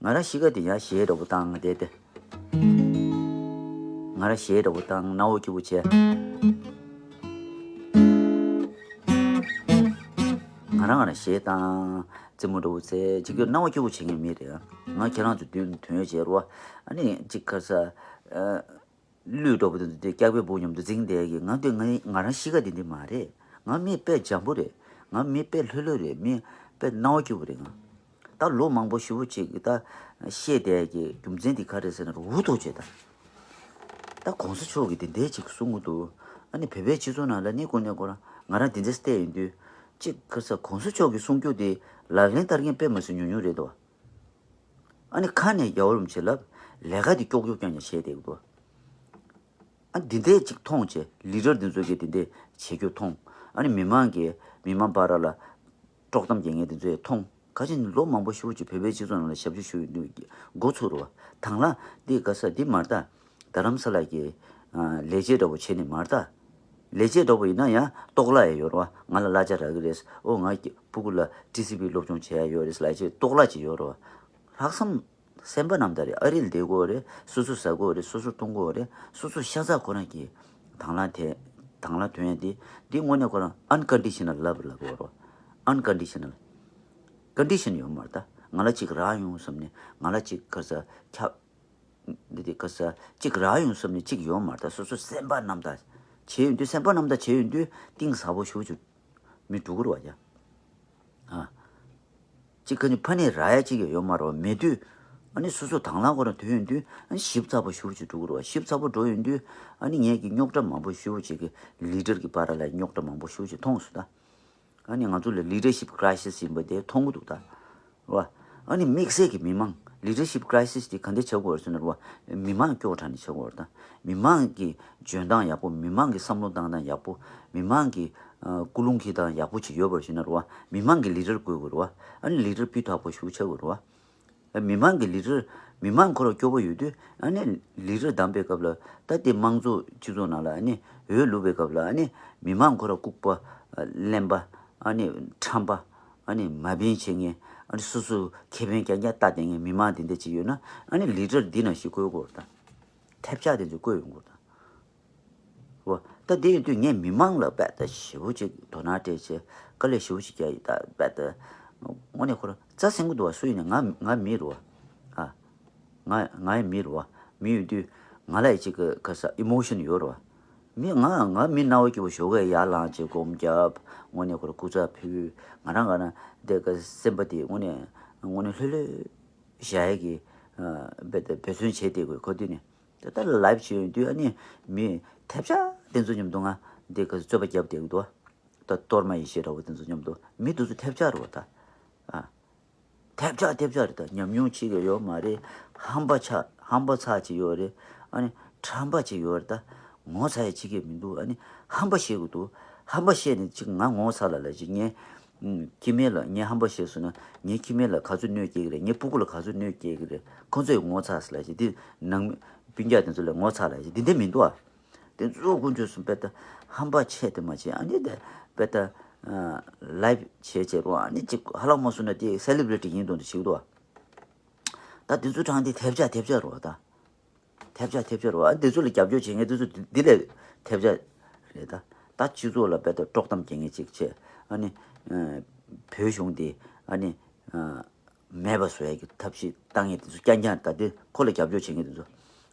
ང་རང་གཤིས་ཀ་དེ་ཡང་གཞས་འདྲ་པོ་བཏང་བསྡད་དེ། ང་རང་གཞས་འདྲ་པོ་བཏང་སྣང་བ་སྐྱིད་པོ་བྱས། ང་རང་ང་རང་གཞས་བཏང་རྩེད་མོ་འདྲ་པོ་རྩེ་ཅིག་གི་སྣང་བ་སྐྱིད་པོ་བྱེད་མཁན་མི་རེད། ང་ཁྱེད་རང་ཚོ་མདུན་དོན་བྱས་རོ། ཨ་ནི་ཅིག་ག་ས། ཨ། གླུད་འདྲ་པོ་དེ་ཚོ་དེ་སྐྱག་པའི་སྦུག་མཉམ་དུ་འཛིང་བསྡད་ཀྱི། ང་དེ་ང་ང་རང་གཤིས་ཀ་དེ་འདྲ་མ་རེད། ང་མི་དཔེ་འཇམ་པོ་རེད། ང་མི་དཔེ་ལྷོད་ལྷོད་རེད། མི་དཔེ་སྣང་བ་སྐྱིད་པོ་རེད་ང་། ད་ལོ་མང་པོ་ཞེ་པོ་ཅིག་ད་བཤད་བསྡད་ཀྱི་རྒྱུ་མཚན་དེ་ག་རེ་ཟེར་ན་འུ་ཐུག་བྱས་ད། ད་གོང་ས་མཆོག་གིས་དེ་འདྲའི་ཅིག་གསུང་གི་འདུག་ཨ་ནི་བོད་པའི་སྤྱི་ཚོགས་ནང་ལ་ནི་ཁོ་ནས་ཁོ་རང་ང་རང་དེ་འདྲ་བལྟས་ཡོང་དུས་ཅིག་ག་ས་གོང་ས་མཆོག་གིས་གསུང་རྒྱུ་དེ་ལག་ལེན་བསྟར་མཁན་དཔེ་མི་སྲིད་ཉུང་ཉུང་རེད་དོ། ཨ་ནི་ཁ་ནས་རྒྱལ་བ་རིན་པོ་ཆེ་ལབ། ལས་ཀ་དེ་ཀྱོག་ཀྱོག་རྐྱང་རྐྱང་བྱས་བསྡད་ཀྱི་འདུག་ཨ་འདི་འདྲས་ཅིག་མཐོང་བྱས་ལི་ཌར་འདི་ཚོ་གིས་འདི་འདྲས་བྱེད་རྒྱུ་མཐོང་། ཨ་ནི་མི་མང་གིས་མི་མང་བར་ལ་དཀྲོག་གཏམ་རྒྱག་མཁན་འདི་ཚོས་མཐོང་། ག་ཅི་ལོ་མང་པོ་ཞེ་པོ་ཅིག་བོད་པའི་སྤྱི་ཚོགས་ནང་ལ་ཞབས་ཕྱི་ཞུ་ཡོད་དུས་འགོ་ཚུགས་རེད་བ། དང་བླངས་འདི་ག་ས་འདི་མ་རེད་ད། རྡ་རམ་ས་ལ་གི་ལས་བྱེད་འདྲ་པོ་བྱས་ནས་མ་རེད་ད། ལས་བྱེད་འདྲ་པོ་ཡིན་ན་ཡང་རྟོགས་སླ་ཡང་ཡོད་རེད་བ། ང་ལ་གླ་ཆ་རག་གི་རེད། ཨོ་ང་གི་སྤུ་གུ་ལ་ཊི་སི་ཝི་སློབ་སྦྱོང་བྱེད་ཡ་ཡོད་རེད་ལབ་བྱས་རྟོགས་སླ་ཅིག་ཡོད་རེད་བ། ལྷག་བསམ་སེམས་པ་རྣམ་དག་རེད། ཨ་རི་ལ་བསྡད་དགོས་རེད། སོ་སོ་ཟ་དགོས་རེད། སོ་སོ་འཐུང་དགོས་རེད། སོ་སོ་ཤ་ཚ་ཁོ་རང་གིས་དང་བླངས་དེ་དང་བླངས་ཐོན་ཡ་དེ་འདི་དངོས་གནས་ཁོ་རང་ཨན་ཀོན་ཌི་ཤ་ནལ་ལབ་ལབ་དགོས་རེད། ཨན་ཀོན་ཌི་ཤ་ནལ། ཀོན་ཌི་ཤན་ཡོད་མ་རེད་ད། ང་ལ་ཅིག་རག་ཡོང་བསམ་ནས་ང་ལ་ཅིག་ག་ས་ཁྱབ། འདི་དེ་ག་ས་གཅིག་རག་ཡོང་བསམ་ནས་གཅིག་ཡོང་མ་རེད་ད། སོ་སོ་སེམས་པ་རྣམ་དག་བྱས་ཡོང་དུས་སེམས་པ་རྣམ་དག་བྱས་ཡོང་དུས་གཏིང་ཟབ་པོ་ཞེ་པོ་ཅིག་མི་འགྲོ་གི་རེད་བ་ཡ། ཨ། གཅིག་ག་ནི་ཕ་ནས་རག་ཡ་གཅིག་ཡང་ཡོད་མ་རེད་བ། མེད་དུས་ཨ་ནི་སོ་སོ་དང་བླངས་ཁོ་རང་ཐོན་ཡོང་དུས་ཨ་ནི་ཞིབ་ཚགས་པོ་ཞེ་པོ་ཅིག་འགྲོ་གི་རེད་བ། ཞིབ་ཚགས་པོ་འགྲོ་ཡོང་དུས་ཨ་ནི་ངས་ཀྱི་རྙོག་དྲ་མང་པོ་ཞེ་པོ་ཅིག་གི་ལི་ཌར་གི་བར་ལ་རྙོག་དྲ་མང་པོ་ཞེ་པོ་ཅིག་མཐོང་སོང་ད། ཨ་ནི་ང་ཚོ་ལ་ལི་ཌར་ཤིབ་ཀྲའི་སིས་ཡིན་པ་དེ་མཐོང་གི་འདུག་ད། རེད་བ། ཨ་ནི་དམིགས་བསལ་གྱི་མི་མང་། ལི་ཌར་ཤིབ་ཀྲའི་སིས་དེ་ག་འདྲ་ཆགས་ཀྱི་ཡོད་རེད་ཟེར་ན་རེད་བ། མི་མང་སྐྱོ་བོ་དྲགས་ནས་ཆགས་ཀྱི་ཡོད་རེད་ད། མི་མང་གི་འཇོན་ཐང་ཡག་པོ། མི་མང་གི་བསམ་བློ་བཏང་སྟངས་ཡག་པོ། མི་མང་གི་ཨ་ཀུན་སློང་འཁྱེར་སྟངས་ཡག་པོ་ཅིག་ཡོད་པ་ཡིན་ན་རེད་བ། མི་མང་གི་ལི་ཌར་དགོས་ཀྱི་རེད་བ། ཨ་ནི་ལི་ཌར་སྤུས་དག་པོ་ཞིག་ཆགས་ཀྱི་རེད་བ། མི་མང་གི་ལི་ཌར། མི་མང་ཁོ་རང་སྐྱོ་པོ་ཡོད་དུས་ཨ་ནི་ལི་ཌར་བདམས་པའི་སྐབས་ལ་ད་དེ་དམངས་གཙོ་སྤྱི་ཚོགས་ནང་ལ་ཨ་ནི་འོས་བླུགས་པའི་སྐབས་ལ་ཨ་ནི་མི་མང་ཁོ་རང་ལྐུགས་པ། གླེན་པ། ཨ་ནི་ཁྲམ་པ། ཨ་ནི་མ་བིན་བྱེད་མཁན། ཨ་ནི་སོ་སོ་ཁེ་ཕན་རྐྱང་རྐྱང་ལྟ་བསྡད་མཁན་མི་མང་དེ་འདྲ་ཅིག་ཡོད་ན་ཨ་ནི་ལི་ཌར་འདི་ནང་བཞིན་བསྐོ་དགོས་རེད་ད། ཐབས་ཆག་དེ་ཚོ་བསྐོ་ཡོང་དགོས་རེད་ད། འོ། ད་དེ་ཡིན་དུས་ངས་མི་མང་ལ་དཔེ་ད་ཞེ་པོ་ཅིག་དོ་སྣང་སྤྲད་བྱས་དཀའ་ལས་ཞེ་པོ་ཅིག་རྒྱག་ཡིན་ད་དཔེ་ད། དངོས་གནས་ཁོ་རང་རྩ་ཟིན་གི་འདུག་བ། སུ་ཡིན་ནའི་ང་ང་མི་རེད་བ། ཨ། ང་ང་ཡང་མི་རེད་བ། མི་ཡིན་དུས་ང་ལ་ཡི་ཅིག་གི་ག་ས་ཨི་མོ་ཤན་ཡོད་རེད་བ། མི་ང་ང་མི་སྣང་བ་སྐྱིད་པོ་ཞོགས་ཀས་ཡར་ལངས་བྱས་སྒོམ་རྒྱབ། དངོས་གནས་ཁོ་ར་སྐུ་ཚབ་ཕུལ། ང་རང་ག་ན་དེ་ག་སེམས་པ་དེ་དངོས་གནས་དངོས་གནས་ལྷོད་ལྷོད་བཞག་ཡས་ཀྱི་བེད་བེད་བརྩོན་བྱས་བསྡད་དགོས་ཁོ་དུས་ནས། ད་ལྟ་ལའིབ་བྱེད་ཡོང་དུས་ཨ་ནི་མི་ཐེབས་ཆག་དེ་ཚོ་མཉམ་དུ་ང་འདི་ག་རྩོད་པ་རྒྱབ་བསྡད་ཀྱི་འདུག་ད་གཏོར་མ་ཡེ་ཤེས་འདྲ་བོ་དེ་ཚོ་མཉམ་དུ་མི་དེ་ཚོ་ཐེབས་ཆག་རེད་བ་ད། ཨ། ཐེབས་ཆག་ཐེབས་ཆག་རེད་ད། ཉམས་མྱོང་ཆེ་གི་ཡོད་མ་རེད། ཧམ་པ་ཆག་ཧམ་པ་ཚ་ཅིག་ཡོད་རེད། ཨ་ནི་ཁྲམ་པ་ཅིག་ཡོད་རེད་ད། ངོ་ཚ་ཡ་ཅིག་གི་མི་འདུག་ཨ་ནི་ཧམ་པ་བཤད་གི་འདུག་ཧམ་པ་བཤད་ནས་ཅིག་ང་ངོ་ཚ་ལ་ལ་ཅིག་ངས་ཨུམ་ཁྱི་མེད་ལ་ངས་ཧམ་པ་བཤད་སོང་ན་ངས་ཁྱི་མེད་ལ་ག་ཚོད་གནོད་སྐྱེལ་གི་རེད། ངས་སྤུ་གུ་ལ་ག་ཚོད་གནོད་སྐྱེལ་གི་རེད། ཁོ་ཚོས་ངོ་ཚ་ཟེར་ལ་ཅིག་འདི་ནང་མི་སྤུན་ཀྱག་དེ་ཚོ་ལ་ངོ་ཚ་ལ་ཅིག་འདི་འདྲ་མི་འདུག་ཨ། དེ་ཚོ་དཀོན་མཆོག་གསུམ་དཔེ་ད་ཧམ་པ་ཆེ་དེ་མ་བྱེད། ཨ་ནི་དེ་དཔེ་ད་ལའིབ་བྱེད་བྱེད་རོགས། ཨ་ནི་ཅིག་ཧ་ལམ་མ་སོང་ན་དེ་སེ་ལི་བྷི་རི་ཊི་ཡིན་དོན་དུ་བྱེད་འདུག་ད་དེ་ཚོ་དྲང་དེ་ཐེབས་ཆག་ཐེབས་ཆག་རོགས་ད། ཐེབས་ཆག་ཐེབས་ཆག་རོགས། ཨ་དེ་ཚོ་ལ་རྒྱབ་སྐྱོར་བྱེད་མཁན་དེ་ཚོ་འདི་ལས་ཐེབས་ཆག་རེད་ད། ད་སྤྱི་ཚོགས་ལ་དཔེ་ད་དཀྲོག་གཏམ་རྒྱག་མཁན་ཅིག་བྱས། ཨ་ནི་བོད་གཞུང་དེ་ཨ་ནི། མེད་པ་བཟོ་ཡ་གི་ཐབས་ཤེས་བཏང་ཡས་དེ་ཚོ་རྐྱང་རྐྱང་ད་དེ་ཁོ་ལ་རྒྱབ་སྐྱོར་བྱེད་མཁན་དེ་ཚོ།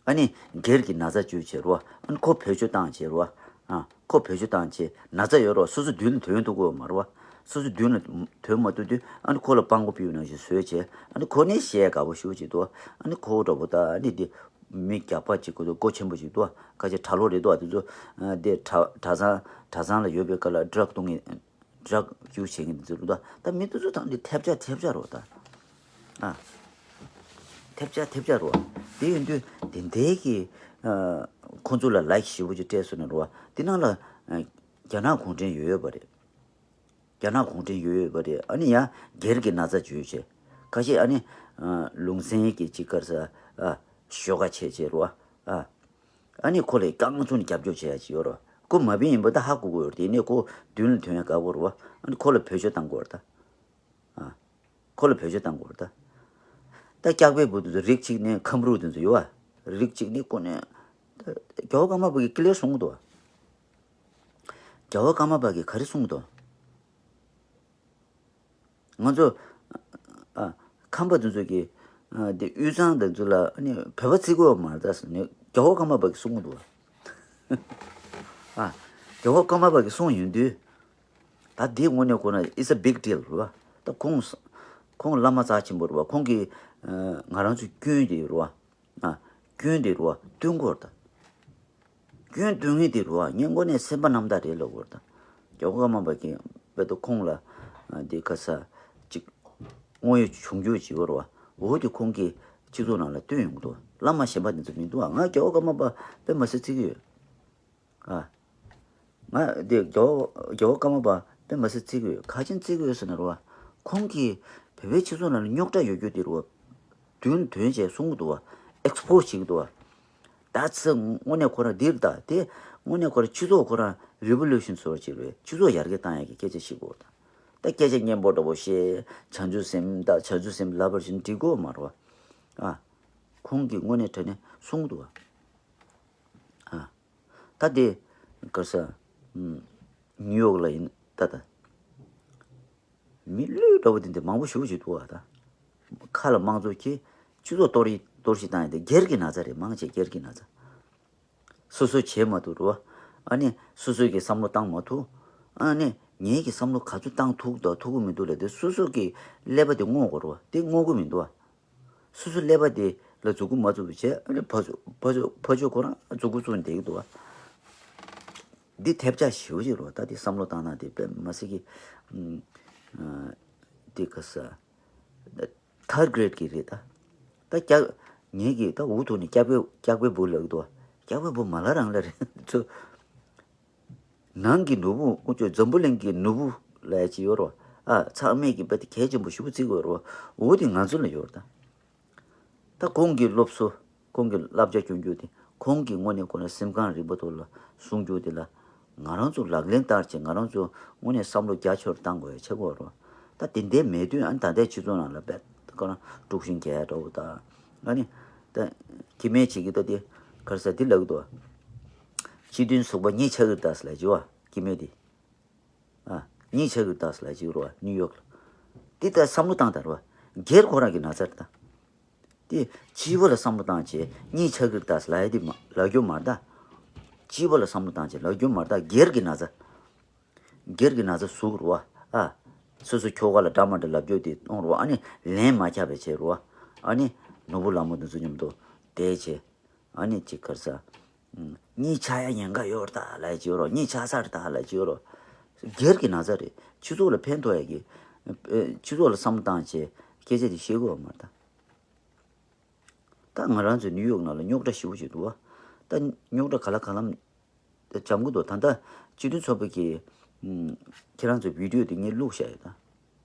ཨ་ནི་སྒེར་གྱི་ན་ཚ་བཅོས་བྱེད་རོགས། ཨ་ནི་ཁོ་བེད་སྤྱོད་བཏང་བྱེད་རོགས། ཨ་ཁོ་བེད་སྤྱོད་བཏང་བྱེད་ན་ཚ་ཡོད་རོགས། སོ་སོ་མདུན་ལ་ཐོན་ཐུབ་ཀྱི་ཡོད་མ་རེད་བ། སོ་སོ་མདུན་ལ་ཐོན་མ་ཐུབ་དུས་ཨ་ནི་ཁོ་ལ་སྤྲང་པོ་ཕུལ་ནང་བཞིན་བཟོས་བྱེད། ཨ་ནི་ཁོ་ནི་བཤད་དགའ་པོ་ཞུ་བྱེད་དོ། ཨ་ནི་ཁོ་འདྲ་པོ་ད་ཨ་ནི་དེ་མི་རྒྱག་པ་ཅིག་གོ་དོ་མགོ་ཆེན་པོ་ཅིག་དོ། ཁ་ཆེ་གྲྭ་ལོག་རེད་དོ། དེ་ཚོ་དེ་གྲྭ་གྲྭ་ཚང་གྲྭ་ཚང་ལ་ཡོད་པའི་སྐབས་ལ་ཌྲག་བཏུང་ངེས། ཌྲག་ཡུ་བྱེད་མཁན་འདི་ཚོ་ལ་ད་མི་འདི་ཚོ་དང་ནི་ཐེབས་ཆག་ཐེབས་ཆག་རོ་ད། ཨ། ཐེབས་ཆག་ཐེབས་ཆག་རོ། དེ་ཡིན་དུས་དེ་འདྲའི་གི་ཨ། ཁོང་ཚོ་ལ་ལའིག་ཞེ་པོ་ཅིག་སྤྲད་སོང་ན་རོ། དེ་ནང་ལ་ཨ། རྒྱ་ནག་གུང་ཁྲན་ཡོད་ཡོད་པ་རེད། རྒྱ་ནག་གུང་ཁྲན་ཡོད་ཡོད་པ་རེད། ཨ་ནི་ཡང་སྒེར་གྱི་ན་ཚ་བཅོས་བྱས། ཁ་ཤས་ཨ་ནི་ཨ། ལུང་ཚན་གྱི་ཅིག་གར་ས་ཨ། ཤོག་ཁ་ཆེ་ཆེ་རོ། ཨ། ཨ་ནི་ཁོ་ལ་རྐང་བཙུགས་ནས་རྒྱབ་སྐྱོར་བྱེད་ཡ་ཅིག་ཡོད་རོ། ཁོ་མ་བིན་ཡིན་པ་ད་ཧ་གོ་གི་ཡོད་རེད། དེ་ནས་ཁོ་མདུན་ལ་ཐོན་ཡ་དགའ་པོ་རེད་བ། ཨ་ནི་ཁོ་ལ་བེད་སྤྱོད་བཏང་དགོས་རེད་ད། ཨ། ཁོ་ལ་བེད་སྤྱོད་བཏང་དགོས་རེད་ད། ད་སྐྱག་པའི་བུ་དེ་ཚོ་རིགས་གཅིག་ནས་ཁམ་རུ་དེ་ཚོ་ཡོད་བ། རིགས་གཅིག་ནས་ཁོ་ནས། ད་རྒྱལ་བ་ཀརྨ་པ་གིས་ཀི་ལེར་གསུངས་འདུག་རྒྱལ་བ་ཀརྨ་པ་གིས་ག་རེ་གསུངས་འདུག་ང་ཚོ་ཨ། ཁམས་པ་དེ་ཚོ་གིས་ཨ། དེ་དབུས་གཙང་དེ་ཚོ་ལ་ཨ་ནི་བོད་པ་བརྩི་དགོས་མ་རེད་ད་ཟེར་ནས་རྒྱལ་བ་ཀརྨ་པ་གིས་གསུངས་འདུག་ཨ། རྒྱལ་བ་ཀརྨ་པ་གིས་གསུངས་ཡོང་དུས། ད་དེ་དངོས་གནས་ཁོ་ན་it's a big deal རེད་བ། ད་ཁོང་ཁོང་བླ་མ་རྩ་ཆེན་པོ་རེད་བ། ཁོང་གིས་ཨ། ང་རང་ཚོ་སྐྱོན་དེ་རེད་བ། ཨ། སྐྱོན་དེ་རུ་བ་སྟོན་དགོས་རེད་ད། སྐྱོན་སྟོན་མཁན་དེ་རུ་བ་ངས་དངོས་གནས་སེམས་པ་རྣམ་དག་རེད་ལབ་དགོས་རེད་ད། རྒྱལ་བ་ཀརྨ་པ་གིས་དཔེ་ད་ཁོང་ལ་ཨ། དེ་ག་ས་ཅིག་དངོས་ཡོད་བྱུང་རྒྱུ་ཅིག་ཡོད་རེད་བ། འོ་དེ་ཁོང་གིས་སྤྱི་ཚོགས་ནང་ལ་སྟོན་ཡོང་གི་འདུག་བླ་མ་གཞན་པ་དེ་ཚོ་མི་འདུག་ཨ། ང་རྒྱལ་བ་ཀརྨ་པ་དཔེ་མ་སྲིད་བརྩི་གི་ཡོད། ཨ། ང་འདི་རྒྱལ་བ་རྒྱལ་བ་ཀརྨ་པ་དཔེ་མ་སྲིད་བརྩི་གི་ཡོད། ག་ཅན་བརྩི་གི་ཡོད་ཟེར་ན་རོ། ཁོང་གིས་བོད་པའི་སྤྱི་ཚོགས་ནང་ལ་རྙོག་དྲ་ཡོད་རྒྱུ་དེ་རོ། མདུན་དོན་བྱས་གསུང་གི་འདུག་བ། ཨེགས་པོ་སི་བྱེད་ཀྱི་འདུག་བ། ད་ཚེ་དངོས་གནས་ཁོ་རང་འདིར་ད་དེ་དངོས་གནས་ཁོ་རང་སྤྱི་ཚོགས་ཁོ་རང་རི་བོ་ལུ་ཤན་བཟོ་བྱེད་རེད། སྤྱི་ཚོགས་ཡར་རྒྱས་བཏང་ཡག་གི་སྐད་ཆ་བཤད་དགོས་ད། ད་སྐད་ཆ་སྙན་པོ་འདྲ་པོ་བཤད། བྱང་ཆུབ་སེམས་ད་བྱང་ཆུབ་སེམས་ལབ་པ་བཞིན་འགྲིག་གོ་མ་རོ། ཨ། ཁོང་གིས་དངོས་གནས་དྲང་གནས་གསུང་གི་འདུག་བ། ཨ། ད་དེ་གར་ས་ཨམ། ནིའུ་ཡོག་ལ་ཡིན་ད་ད། མི་ལུས་འདྲ་བོ་དེ་འདྲ་མང་པོ་ཞེ་པོ་ཅིག་འདུག་བ་ད། ཁ་ལ་དམངས་གཙོ་ཁྱེར། སྤྱི་ཚོགས་གཏོར་ཡི་གཏོར་བཤིག་བཏང་ཡི་དེ་སྒེར་གྱི་ན་ཚ་རེད། མང་ཆེ་སྒེར་གྱི་ན་ཚ། སོ་སོས་བྱེད་མ་ཐུབ་རེད་བ། ཨ་ནི་སོ་སོས་ཀྱི་བསམ་བློ་བཏང་མ་ཐུབ། ཨ་ནི་ངེད་ཀྱི་བསམ་བློ་ག་ཚོད་བཏང་ཐུབ་དང་ཐུབ་ཀྱི་མི་འདུག་ལབ་དེ་སོ་སོ་གི་ཀླད་པ་དེ་བསྔོག་དགོས་རེད་བ། དེ་བསྔོག་གི་མི་འདུག་བ། སོ་སོ་ཀླད་པ་དེ་ལ་འཛུགས་སྐུ་མ་བཙུགས་པ་བྱས། ཨ་ནི་ཕར་ཕྱོགས་ཕར་ཕྱོགས་ཕར་ཕྱོགས་ཁོ་རང་འཛུགས་སྐུ་བཙུགས་ནས་བསྡད་ཀྱི་འདུག་བ། འདི་ཐེབས་ཆག་ཞེ་པོ་ཅིག་རེད་བ། ད་འདི་བསམ་བློ་བཏང་ན་དེ་དཔེ་མ་སྲིད་ཀྱི་ཨ་འདི་ག་ས་ཐར་ཌི་གྷི་རེཌ་ཀྱི་རེད་ད། ད་སྐྱག་ངེད་ཀྱིས་ད་འུ་ཐུག་ནས་སྐྱག་པའི་སྐྱག་པའི་བུ་ལབ་ཀྱི་འདུག་བ། སྐྱག་པའི་བུ་མ་ལ་རང་ལ་རེད་ཚོ། ནང་གི་ནོར་བུ་ཨུ་ཅོ་འཛམ་བུ་གླིང་གི་ནོར་བུ་ལབ་ཡ་ཅིག་ཡོད་རེད་བ། ཨ་ཚང་མས་ཀྱི་དཔེ་དེ་གལ་ཆེན་པོ་ཞེ་པོ་བརྩི་དགོས་རེད་བ། འོ་དེ་ང་ཚོ་ལ་ཡོད་རེད་ད། ད་ཁོང་གི་སློབ་གསོ། ཁོང་གི་བསླབ་བྱ་སྐྱོན་རྒྱུ་དེ། ཁོང་གི་དངོས་གནས་ཁོ་ན་སེམས་ཁམས་རིག་པ་ཐོག་ལ་གསུང་རྒྱུ་དེ་ལ། ང་རང་ཚོ་ལག་ལེན་བསྟར་བྱས་ང་རང་ཚོ་དངོས་གནས་བསམ་བློ་རྒྱ་ཆེར་བཏང་དགོས་ཡ་ཆེ་གོ་རེད་བ། ད་དེ་འདྲའི་མེད་དུས་ཨ་ནི་ད་ལྟའི་སྤྱི་ཚོགས་ནང་ལ་དཔེ་ཁོ་རང་དཀྲུག་ཤིང་རྒྱག་ཡ་འདྲ་བོ་ད། ཨ་ནི། ད་ཁྱི་མེད་བྱེད་ཀྱི་ད་དེ་གར་ས་དེ་ལབ་ཀྱི་འདུག་བ། སྤྱི་མཐུན་ཚོགས་པ་གཉིས་ཆགས་ཀྱི་རེད་ད་ཟེར་ལབ་ཀྱི་བ་ཁྱི་མེད་དེ། ཨ། གཉིས་ཆགས་ཀྱི་རེད་ད་ཟེར་ལབ་ཀྱི་རེད་བ་ནིའུ་ཡོག་ལ། དེ་ལྟར་བསམ་བློ་བཏང་དང་རེད་བ། སྒེར་ཁོ་རང་གི་ན་ཚ་རེད་ད། དེ་སྤྱི་བོ་ལ་བསམ་བློ་བཏང་བྱས་གཉིས་ཆགས་ཀྱི་རེད་ད་ཟེར་ལབ་ཡ་དེ་མ་ལབ་རྒྱུ་མ་རེད་ད། སྤྱི་པ་ལ་བསམ་བློ་བཏང་བྱས་ལབ་རྒྱུ་མ་རེད་ད། སྒེར་གྱི་ན་ཚ། སྒེར་གྱི་ན་ཚ་ཟུག་རུ་བ། ཨ། སོ་སོ་ཁྱོ་ག་ལ་འདྲ་མ་འདྲ་ལབ་རྒྱུ་དེ་གཏོང་རུ་བ། ཨ་ནི་ལན་མ་རྒྱག་པའི་བྱས་རུ་བ། ཨ་ནི་ནོར་བུ་ལྷ་མོ་དེ་ཚོ་མཉམ་དུ་བསྡད་བྱས། ཨ་ནི་ཅིག་གར་ས། གཉིད་ཆག་ཡ་ཉེན་ཁ་ཡོད་རེད་ད་ལབ་ཀྱི་ཡོད་རོ། གཉིད་ཆག་ས་རེད་ད་ལབ་ཀྱི་ཡོད་རོ། སྒེར་གྱི་ན་ཚ་རེད། སྤྱི་ཚོགས་ལ་ཕན་ཐོགས་ཡ་གི། ཨ། སྤྱི་ཚོགས་ལ་བསམ་བློ་བཏང་བྱས་སྐད་ཆ་དེ་བཤད་དགོས་པ་མ་རེད་ད། ད་ང་རང་ཚོའི་ནིའུ་ཡོག་ནང་ལ་རྙོག་དྲ་ཞེ་པོ་ཅིག་འདུག་བ། ད་རྙོག་དྲ་ག་ལ་ག་ལམ་འཇམ་གི་འདུག་ད་ལྟ་སྤྱི་མཐུན་ཚོགས་པ་གི། ཨམ། ཁྱེད་རང་ཚོའི་བི་ཌིའོ་དེ་ངས་བླུགས་བཞག་ཡོད་ད།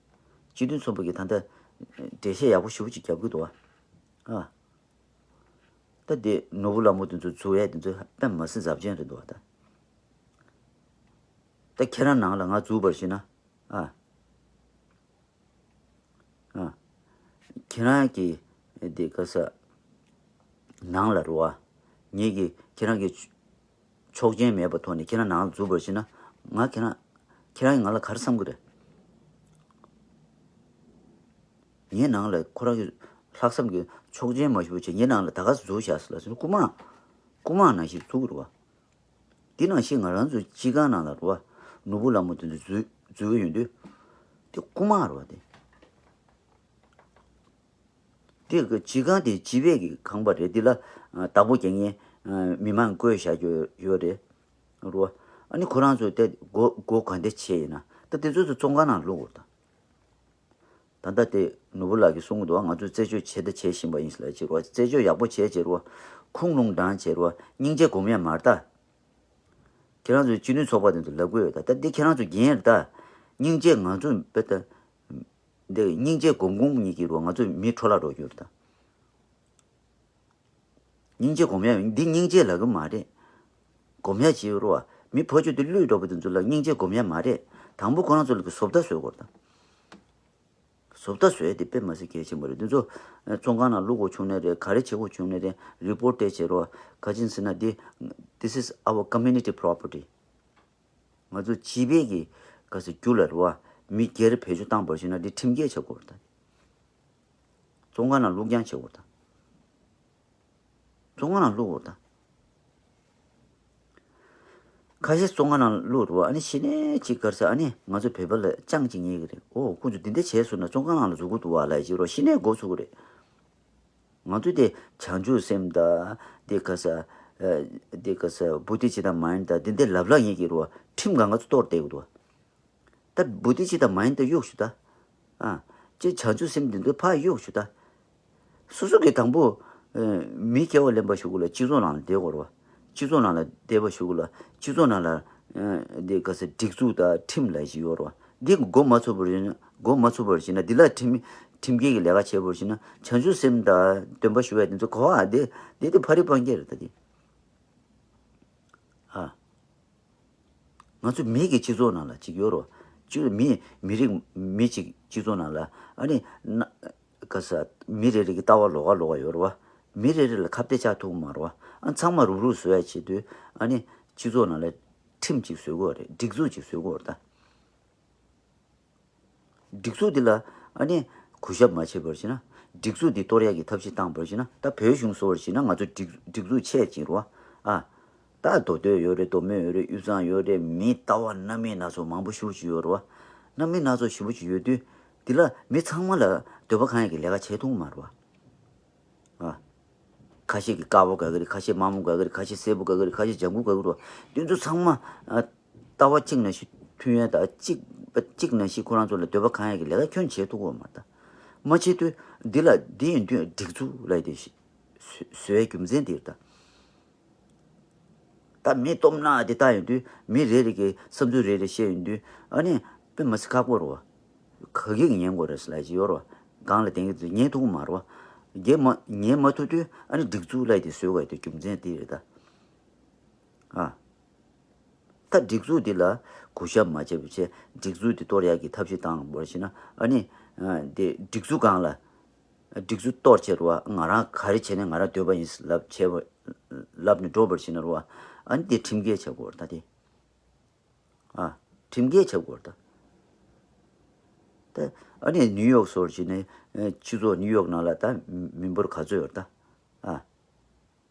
སྤྱི་མཐུན་ཚོགས་པ་གི་ད་ལྟ་འགྲེལ་བཤད་ཡག་པོ་ཞེ་པོ་ཅིག་རྒྱབ་གི་འདུག་བ། ཨ། ད་དེ་ནོར་བུ་ལྷ་མོ་དེ་ཚོ་འཛུལ་ཡས་དེ་ཚོ་དཔེ་མི་སྲིད་ཟབ་ཅན་རེད་འདུག་བ་ད། ད་ཁྱེད་རང་ནང་ལ་ང་འཛུལ་བར་བྱེད་ན། ཨ། ཨ། ཁྱེད་རང་གི་དེ་ག་ས་ནང་ལ་རུ་བ། ངེད་ཀྱི་ཁྱེད་རང་གི་ཆོག་མཆན་མེད་པའི་ཐོག་ནས་ཁྱེད་རང་ནང་ལ་འཛུལ་བར་བྱེད་ན། ང་ཁྱེད་རང་ཁྱེད་རང་གིས་ང་ལ་ག་རེ་བསམ་གི་རེད། ངའི་ནང་ལ་ཁོ་རང་གི་ལྷག་བསམ་གྱི་ཆོག་མཆན་མ་ཞུ་བྱས་ངའི་ནང་ལ་ད་ག་འཛུལ་བཞག་ཟེར་ལབ་སོང་། རྐུ་མ། རྐུ་མ་ནང་བཞིན་འཛུལ་གི་རུ་བ། དེ་ནང་བཞིན་ང་རང་ཚོའི་སྤྱི་ཁང་ནང་ལ་རུ་བ། ནོར་བུ་ལྷ་མོ་དེ་ཚོ་འཛུལ་འཛུལ་གི་ཡོང་དུས། དེ་རྐུ་མ་རུ་བ་དེ། དེ་གི་སྤྱི་ཁང་དེ་སྤྱི་པའི་གི་ཁང་པ་རེད། དེ་ལ་ཨ་བདག་པོ་རྒྱག་མཁན་ཨ་མི་མང་བསྐོས་བཞག་རྒྱུ་ཡོད་རེད། རུ་བ། ཨ་ནི་ཁོ་རང་ཚོ་དེ་སྒོ་སྒོ་ག་འདྲ་ཕྱེ་ཡིན་ན། ད་དེ་ཚོ་ཚོ་བཙོན་ཁང་ནང་བླུག་དགོས་ད། ད་ལྟ་དེ་ནོར་བུ་ལགས་ཀྱིས་གསུང་གི་འདུག་ང་ཚོས་རྩད་གཅོད་བྱས་ད་བྱས་བཞིན་པ་ཡིན་ཟེར་ལབ་བྱས་རོ། རྩད་གཅོད་ཡག་པོ་བྱས་བྱས་རོ། ཁུངས་ལུང་དྲངས་བྱས་རོ། སྙིང་རྗེ་སྒོམ་ཡ་མ་རེད་ད། ཁྱེད་རང་ཚོའི་སྤྱི་མཐུན་ཚོགས་པ་དེ་ཚོ་ལབ་དགོས་ཡོད་ད། ད་འདི་ཁྱེད་རང་ཚོ་འགན་རེད་ད། སྙིང་རྗེ་ང་ཚོ་བེ་ད། འདི་སྙིང་རྗེ་སྒོམ་སྒོམ་གཉིས་ཀྱིས་རོ། ང་ཚོ་མི་འཕྲོ་བརླག་འགྲོ་རྒྱུ་རེད་ད། སྙིང་རྗེ་སྒོམ་ཡ་འདི་སྙིང་རྗེ་ལབ་གི་མ་རེད། སྒོམ་ཡ་ཅིག་ཡོད་རོ། མི་ཕོ་ཆོས་དེ་བླུས་འགྲོ་བ་དེ་ཚོ་ལ་སྙིང་རྗེ་སྒོམ་ཡ་མ་རེད། དང་པོ་ཁོ་རང་ཚོ་ལ་གི་བཟོ་ལྟ་བཟོས་དགོས་རེད་ད། བཟོ་ལྟ་བཟོས་དེ་དཔེ་མ་སྲིད་གལ་ཆེན་པོ་རེད། འདི་ཚོ་ཨ་བཙོན་ཁང་ནང་བླུག་དགོས་བྱུང་ནའི་རེད། ག་རེ་བྱེད་དགོས་བྱུང་ནའི་རེད། རི་པོར་ཊི་དེ་བྱེད་རོགས། ག་ཅིན་ཟེར་ན་འདི། This is our community property. ང་ཚོ་སྤྱི་པའི་གི་ག་ས་རྒྱུ་ལ་རེད་བ། མི་སྒེར་བེད་སྤྱོད་བཏང་བར་ཞིག་ན་འདི་ཁྲིམས་འགལ་བྱེད་དགོས་རེད་ད། བཙོན་ཁང་ནང་བླུག་རྐྱང་བྱེད་དགོས་རེད་ད། བཙོན་ཁང་ནང་བླུག་དགོས་རེད་ད། ཁ་ཤས་བཙོན་ཁང་ནང་བླུགས་འདུག་ཨ་ནི་ཤི་ནས་ཅིག་གར་ས་ཨ་ནི་ང་ཚོ་བོད་པ་ལ་ཅང་ཅིག་ཉེས་ཀྱི་རེད། ཨོ་ཁོང་ཚོ་འདི་འདྲ་བྱས་སོང་ན་བཙོན་ཁང་ནང་ལ་འཛུལ་གི་འདུག་བ་ལབ་ཅིག་རོ། ཤི་ནས་འགོ་ཚུགས་ཀྱི་རེད། ང་ཚོ་དེ་བྱང་ཆུབ་སེམས་དང་དེ་ག་ས་ཨ་དེ་ག་ས་བོ་དྷི་ཙིཏྟ་མ་ཡིན་དང་དེ་འདྲ་ལབ་ལབ་ཉེས་ཀྱི་རོ། ཁྲིམས་སྒང་ང་ཚོ་གཏོར་བསྡད་ཀྱི་འདུག་ད་བོ་དྷི་ཙིཏྟ་མ་ཡིན་ད་གཡུག་ཞུ་ད། ཨ། ཅེ་བྱང་ཆུབ་སེམས་འདི་ཚོ་ཕར་གཡུག་ཞུ་ད། སོ་སོ་གིས་དང་པོ། ཨ། མི་སྐྱེ་བ་ལེན་པ་ཞུ་དགོས་ལ་སྤྱི་ཚོགས་ནང་ལ་བསྡད་དགོས་རེད་བ། སྤྱི་ཚོགས་ནང་ལ་བསྡད་པ་ཞུ་དགོས་ལ་སྤྱི་ཚོགས་ནང་ལ། ཨ། འདི་ག་ས་སྒྲིག་འཛུགས་དང་ཁྲིམས་ལབ་ཞིག་ཡོད་རེད་བ། འདི་མགོ་མ་ཚོས་པར་བྱས་ན་མགོ་མ་ཚོས་པར་བྱས་ན་འདི་ལ་ཁྲིམས་ཁྲིམས་འགལ་གྱི་ལས་ཀ་བྱས་པར་བྱས་ན་བྱང་ཆུབ་སེམས་དང་འདོན་པ་ཞུ་བ་འདི་ཚོ་གོ་བ་འདི་འདི་འདི་ཕ་རི་སྤང་རྒྱལ་རེད་ད་འདི། ཨ། ང་ཚོ་མི་གི་སྤྱི་ཚོགས་ནང་ལ་ཅིག་ཡོད་རོ། ཅིག་མི་མི་རིགས་མི་གཅིག་སྤྱི་ཚོགས་ནང་ལ་ཨ་ནི་ན་ག་ས་མི་རེ་རེ་གི་ལྟ་བ་ལོགས་ཀ་ལོགས་ཀ་ཡོད་རོ་བ། མི་རེ་རེ་ལ་ཁ་གཏད་བཅག་ཐུབ་མ་རོ་བ། ཨ་ཚང་མ་རུབ་རུབ་བཟོ་ཡ་བྱེད་དུས་ཨ་ནི་སྤྱི་ཚོགས་ནང་ལ་ཁྲིམས་ཅིག་བཟོ་དགོས་རེད། སྒྲིག་འཛུགས་ཅིག་བཟོ་དགོས་རེད་ད། སྒྲིག་འཛུགས་འདི་ལ་ཨ་ནི་གུས་ཞབས་མ་བྱས་པར་བྱས་ན། སྒྲིག་འཛུགས་འདི་གཏོར་ཡག་གི་ཐབས་ཤེས་བཏང་བར་བྱས་ན། ད་བོད་གཞུང་བཟོ་བར་བྱས་ན་ང་ཚོ་སྒྲིག་སྒྲིག་འཛུགས་ཆེ་ཅིག་རེད་བ། ཨ། ད་མདོ་སྟོད་ཡོད་རེད། མདོ་སྨད་ཡོད་རེད། དབུས་གཙང་ཡོད་རེད། མི་ལྟ་བ་སྣ་མིན་སྣ་ཚོགས་མང་པོ་ཞེ་པོ་ཅིག་ཡོད་རེད་བ། སྣ་མིན་སྣ་ཚོགས་ཞེ་པོ་ཅིག་ཡོད་དུས། འདི་ལ་མི་ཚང་མ་ལ་འདོད་པ་ཁེངས་ཡག་གི་ལས་ཀ་བྱེད་ཐུབ་མ་རེད་བ། ཨ། ཁ་ཤས་ཀྱིས་དཀར་པོ་དགའ་གི་རེད། ཁ་ཤས་དམར་མོ་དགའ་གི་རེད། ཁ་ཤས་སེར་པོ་དགའ་གི་རེད། ཁ་ཤས་ལྗང་གུ་དགའ་གི་རེད། དེ་ཚོ་ཚང་མ་ཨ་ལྟ་བ་གཅིག་ནང་བཞིན་མཐུན་ཡ་དང་གཅིག་གཅིག་ནང་བཞིན་ཁོ་རང་ཚོ་ལ་འདོད་པ་ཁེངས་ཡ་གི་ལས་ཀ་ཁྱོན་བྱེད་ཐུབ་ཀྱི་ཡོད་མ་རེད་ད། མ་བྱེད་དུས་འདི་ལ་འདི་ཡིན་དུས་སྒྲིག་འཛུགས་ལབ་ཡ་དེ་བཟོ་བཟོ་བའི་རྒྱུ་མཚན་དེ་རེད་ད། ད་མི་སྟོབས་ན་དེ་ལྟ་ཡོང་དུས་མི་རེ་རེ་གི་བསམ་ཚུལ་རེ་རེ་བཤད་ཡོང་དུས་ཨ་ནི་དཔེ་མ་སྲིད་ཁག་པོ་རེད་བ། ག་གིས་ཉན་དགོས་རེད་ཟེར་ལབ་ཀྱི་ཡོད་རེད་བ། སྒང་ལ་བསྡད་མཁན་ཚོས་ཉན་ཐུབ་ཀྱི་མ་རེད་བ། རྒྱན་མ་ཉན་མ་ཐུབ་དུས་ཨ་ནི་སྒྲིག་འཛུགས་ལབ་ཡ་དེ་བཟོ་དགོས་ཡ་དེ་རྒྱུ་མཚན་དེ་རེད་ད། ཨ། ད་སྒྲིག་འཛུགས་འདི་ལ་གུས་ཞབས་མ་བྱས་པ་བྱས་སྒྲིག་འཛུགས་འདི་གཏོར་ཡག་གི་ཐབས་ཤེས་བཏང་བར་བྱས་ན་ཨ་ནི། ཨ། དེ་སྒྲིག་འཛུགས་སྒང་ལ། སྒྲིག་འཛུགས་གཏོར་བྱས་རུ་བ། ང་རང་ག་རེ་བྱས་ནས་ང་རང་འདོད་པ་ཡིན་ལབ་བྱས་པ། ལབ་ནས་འགྲོ་བར་བྱས་ན་རུ་བ། ཨ་ནི་དེ་ཁྲིམས་འགལ་བྱེད་དགོས་རེད་ད་དེ། ཨ། ཁྲིམས་འགལ་བྱེད་དགོས་རེད་ད། ད་ཨ་ནི་ནིའུ་ཡོག་སོགས་བྱས་ནས་སྤྱི་ཚོགས་ནིའུ་ཡོག་ནང་ལ་ད་མི་འབོར་ག་ཚོད་ཡོད་རེད་ད། ཨ།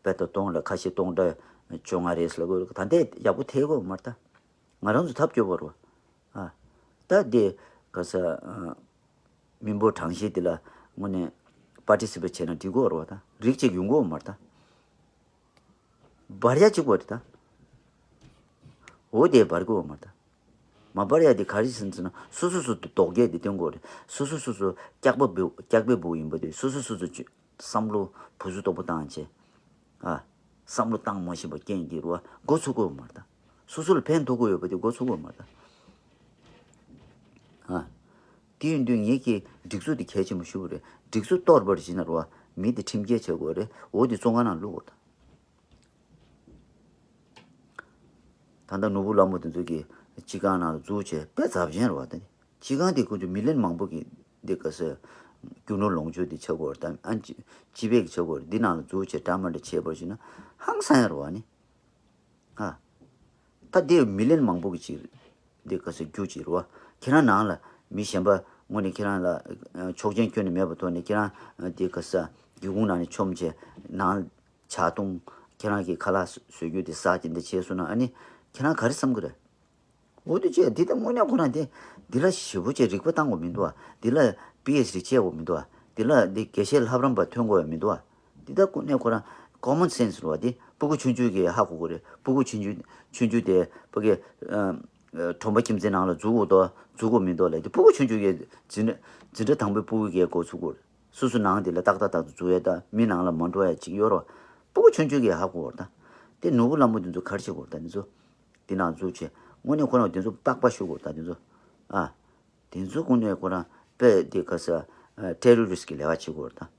དཔེ་ད་སྟོང་ལ་ཁ་ཤས་སྟོང་ཕྲག་ བཅོ་ལྔ་རེད་ཟེར་ལབ་དགོས་རེད། ད་ལྟའི་ཡག་པོ་ཐེ་གོ་མ་རེད་ད། ང་རང་ཚོ་ཐབས་སྐྱོ་པོ་རེད་བ། ཨ། ད་དེ་ག་ས་ཨ། མི་འབོར་གྲངས་བཤེར་དེ་ལ་དངོས་གནས་པར་ཊི་སི་པེཊ་བྱས་ན་འགྲིག་གོ་རེད་བ། ད་རིགས་གཅིག་ཡོང་གོ་མ་རེད་ད། འབར་ཡ་གཅིག་པོ་རེད་ད། འོ་དེ་འབར་གོ་མ་རེད་ད། མ་འབར་ཡ་དེ་ག་རེ་ཟེར་ན། སོ་སོ་སོ་སོ་དོགས་གལ་དེ་སྟོན་དགོས་རེད། སོ་སོ་སོ་སོ་སྐྱག་པ་འབུ་སྐྱག་པའི་འབུ་ཡིན་པ་དེ་སོ་སོ་སོ་སོ་བསམ་བློ་བུ་སུ་དོག་པོ་བཏང་བྱས། ཨ། བསམ་བློ་བཏང་མ་ཤེས་པ་རྐྱེན་གྱིས་རེད་བ། འགོ་ཚུགས་དགོས་མ་རེད་ད། སོ་སོ་ལ་ཕན་ཐོགས་ཀྱི་ཡོད་པ་དེ་འགོ་ཚུགས་དགོས་མ་རེད་ད། ཨ། དེ་ཡིན་དུས་ངེད་ཀྱིས་སྒྲིག་འཛུགས་དེ་གལ་ཆེན་པོ་ཞུ་གི་རེད། སྒྲིག་འཛུགས་གཏོར་བར་བྱེད་ན་རེད་བ། མི་དེ་ཁྲིམས་འགལ་བྱེད་དགོས་རེད། འོ་དེ་བཙོན་ཁང་ནང་བླུག་དགོས་རེད་ད། ད་ལྟ་ནོར་བུ་ལྷ་མོ་དེ་ཚོ་གིས་སྤྱི་ཁང་ནང་ལ་འཛུལ་བྱས་དཔེ་ཚབས་ཆེན་རེད་བ། ད་ནི་སྤྱི་ཁང་དེ་ཁོ་ཚོ་མི་ལོན་མང་པོ་གིས་འདི་ག་ས་རྒྱུ་ནོར་ལོངས་སྤྱོད་དེ་ཆགས་ཀྱི་ཡོད་རེད་ད། ཨ་ནི་སྤྱི་སྤྱི་པའི་གི་ཆགས་ཀྱི་ཡོད་རེད། འདི་ནང་ལ་འཛུལ་བྱས་འདྲ་མི་འདྲ་བྱས་པར་ཞིག་ན་ཧང་སང་ཡ་རེད་བ་ནི། ཨ། ད་འདི་མི་ལོན་མང་པོ་གིས་ཅིག་འདི་ག་ས་རྒྱུ་ཅིག་རེད་བ། ཁྱེད་རང་ནང་ལ་མི་གཞན་པ་དངོས་གནས་ཁྱེད་རང་ལ་ཨ་ཆོག་མཆན་ཁྱོན་ནས་མེད་པ་ཐོག་ནས་ཁྱེད་རང་ཨ་འདི་ག་ས་སྒེའུ་ཁུང་ནང་ནས་མཆོངས་བྱས་ནང་ཇ་འཐུང་། ཁྱེད་རང་གི་ཁ་ལག་བཟོ་རྒྱུ་དེ་ཟ་གྱིན་དེ་བྱས་སོང་ན་ཨ་ནི་ཁྱེད་རང་ག་རེ་བསམ་གི་རེད། འོ་དེ་བྱས་འདི་ལྟ་དངོས་གནས་ཁོ་རང་དེ་འདི་ལ་ཞེ་པོ་བྱས་རིག་པ་བཏང་དགོས་མི་འདུག་ཨ། འདི་ལ་པི་ཨེཆ་ཌི་བྱས་དགོས་མི་འདུག་ཨ། འདི་ལ་འདི་དགེ་བཤེས་ལྷ་རམས་པ་ཐོན་དགོས་ཡ་མི་འདུག་ཨ། འདི་ལྟ་དངོས་གནས་ཁོ་རང་ཀོ་མོན་སེན་སི་རེད་བ། འདི་སྤུ་གུ་ཆུང་ཆུང་གིས་ཧ་གོ་གི་རེད། སྤུ་གུ་ཆུང་ཆུང་ཆུང་ཆུང་དེ་ཕ་གི་ཨ་ཨ་གྲོང་པ་ཁྱིམ་མཚེས་ནང་ལ་འཛུལ་དགོས་འདུག་འཛུལ་དགོས་མི་འདུག་ལབ། དེ་སྤུ་གུ་ཆུང་ཆུང་གིས་འཛིན་གྲྭ་འཛིན་གྲྭ་དང་པོའི་སྤུ་གུ་གིས་འགོ་ཚུགས་དགོས་རེད། སོ་སོ་ནང་དེ་ལ་ཏག་ཏག་ཏག་ཏག་འཛུལ་ཡ་ད། མི་ནང་ལ་མ་འགྲོ་ཡ་ཅིག་ཡོད་རེད་བ། སྤུ་གུ་ཆུང་ཆུང་གིས་ཧ་གོ་གི་རེད་ད། དེ་ནོར་བུ་ལྷ་མོ་དེ་ཚོ་ག་རེ་བྱེད་དགོས་རེད་ད། དེ་ཚོ་དེ་ནང་འཛུལ་བྱས་དངོས་གནས་ཁོ་རང་དེ་ཚོ་སྟག་པ་ཞུ་དགོས་རེད་ད། དེ་ཚོ་ཨ། དེ་ཚོ་དངོས་གནས་ཁོ་རང་དཔེ་དེ་ག་ས་ཨ་ཊེ་རོ་རི་སི་ཊི་གི་ལས་ཀ་བྱེད་དགོས་རེད་ད།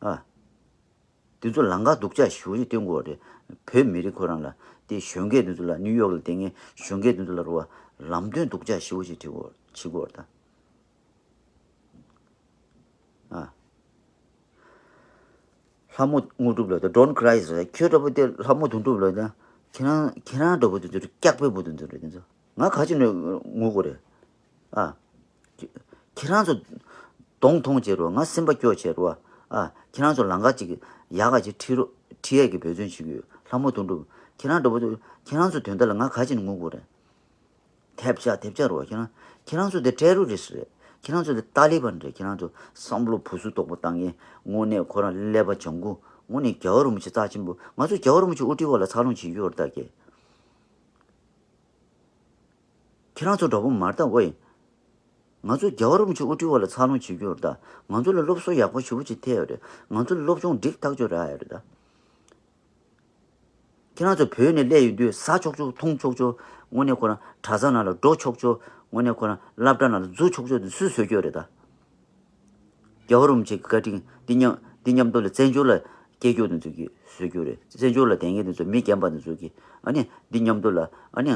ཨ། དེ་ཚོ་ལམ་ཁ་སྡུག་ཅག་ཞེ་པོ་ཅིག་སྟོན་གྱི་ཡོད་རེད། བོད་མི་རིགས་ཁོ་རང་ལ། དེ་གཞོན་སྐྱེས་དེ་ཚོ་ལ། ནིའུ་ཡོག་ལ་བསྡད་མཁན་གཞོན་སྐྱེས་དེ་ཚོ་ལ་རེད་བ། ལམ་སྟོན་སྡུག་ཅག་ཞེ་པོ་ཅིག་བྱེད་ཀྱི་ཡོད་བྱེད་ཀྱི་ཡོད་རེད་ད། ཨ། ལྷ་མོ་དངོས་གྲུབ་ལ་ད། Don't cry ཟེར། ཁྱོད་འདྲ་པོ་དེ་ལྷ་མོ་དོན་གྲུབ་ལ་ད། ཁྱེད་རང་ཁྱེད་རང་འདྲ་པོ་དེ་ཚོ་སྐྱག་པའི་བུ་དེ་ཚོ་རེད་དེ་ཚོ། ང་ག་ཅི་ནས་ངུ་དགོས་རེད། ཨ། ཁྱེད་རང་ཚོ་གདོང་མཐོང་བྱེད་རོགས། ང་སེམས་པ་སྐྱོ་བྱེད་རོགས། ཨ། ཁྱེད་རང་ཚོ་ལམ་ཁ་ཅིག་ཡག་ག་ཅིག་ཁྲིད་རོགས། ཁྲིད་ཡས་ཀྱི་འབད་བརྩོན་བྱེད་ཀྱི་ཡོད། ལྷ་མོ་དོན་གྲུབ། ཁྱེད་རང་འདྲ་པོ་ཚོ་ཁྱེད་རང་ཚོ་དོན་དག་ལ་ང་ག་ཅི་ནས་ངུ་དགོས་རེད། ཐེབས་ཆག་ཐེབས་ཆག་རོགས། ཁྱེད་རང་ཁྱེད་རང་ཚོ་དེ་ཊེ་རོ་རི་སི་ཊི་རེད། ཁྱེད་རང་ཚོ་དེ་ཏཱ་ལི་བན་རེད། ཁྱེད་རང་ཚོ་བསམ་བློ་བུ་སུ་དོག་པོ་བཏང་མཁན། དངོས་གནས་ཁོ་རང་ཀླད་པ་ལྗང་གུ། དངོས་གནས་རྒྱལ་བ་རིན་པོ་ཆེ་རྩ་ཆེན་པོ། ང་ཚོ་རྒྱལ་བ་རིན་པོ་ཆེ་དབུ་ཁྲིད་འོག་ལ་འཚར་ལོངས་བྱེད་ཀྱི་ཡོད་རེད་ད་ཀྱེ། ཁྱེད་རང་ཚོ་འདྲ་པོ་མ་རེད་ད་ཝེ། ང་ཚོ་རྒྱལ་བ་རིན་པོ་ཆེ་དབུ་ཁྲིད་འོག་ལ་འཚར་ལོངས་བྱེད་ཀྱི་ཡོད་རེད་ད། ང་ཚོ་ལ་སློབ་གསོ་ཡག་པོ་ཞེ་པོ་ཅིག་ཐེབས་ཡོད་རེད། ང་ཚོ་ལ་སློབ་སྦྱོང་འགྲིག་ཐག་ཆོད་རག་ཡོད་རེད་ད། ཁྱེད་རང་ཚོ་བོད་ནས་སླེབས་ཡོང་དུས་ཟ་ཆོག་ཆོག་འཐུང་ཆོག་ཆོག་དངོས་གནས་ཁོ་རང་གྲྭ་ཚང་ནང་ལ་འགྲོ་ཆོག་ཆོག་དངོས་གནས་ཁོ་རང་སློབ་གྲྭ་ནང་ལ་འཛུལ་ཆོག་ཆོག་དེ་སུས་བཟོས་ཀྱི་ཡོད་རེད་ད། རྒྱལ་བ་རིན་པོ་ཆེ་གི་བཀའ་དྲིན་འདི་མཉམ་འདི་མཉམ་དུ་ལ་བཙན་བྱོལ་ལ་སྐྱེས་མཆོག་དེ་ཚོ་གིས་བཟོས་ཀྱི་ཡོད་རེད། བཙན་བྱོལ་ལ་བསྡད་མཁན་དེ་ཚོ་མི་རྒན་པ་དེ་ཚོ་གིས་ཨ་ནི་འདི་མཉམ་དུ་ལ་ཨ་ནི་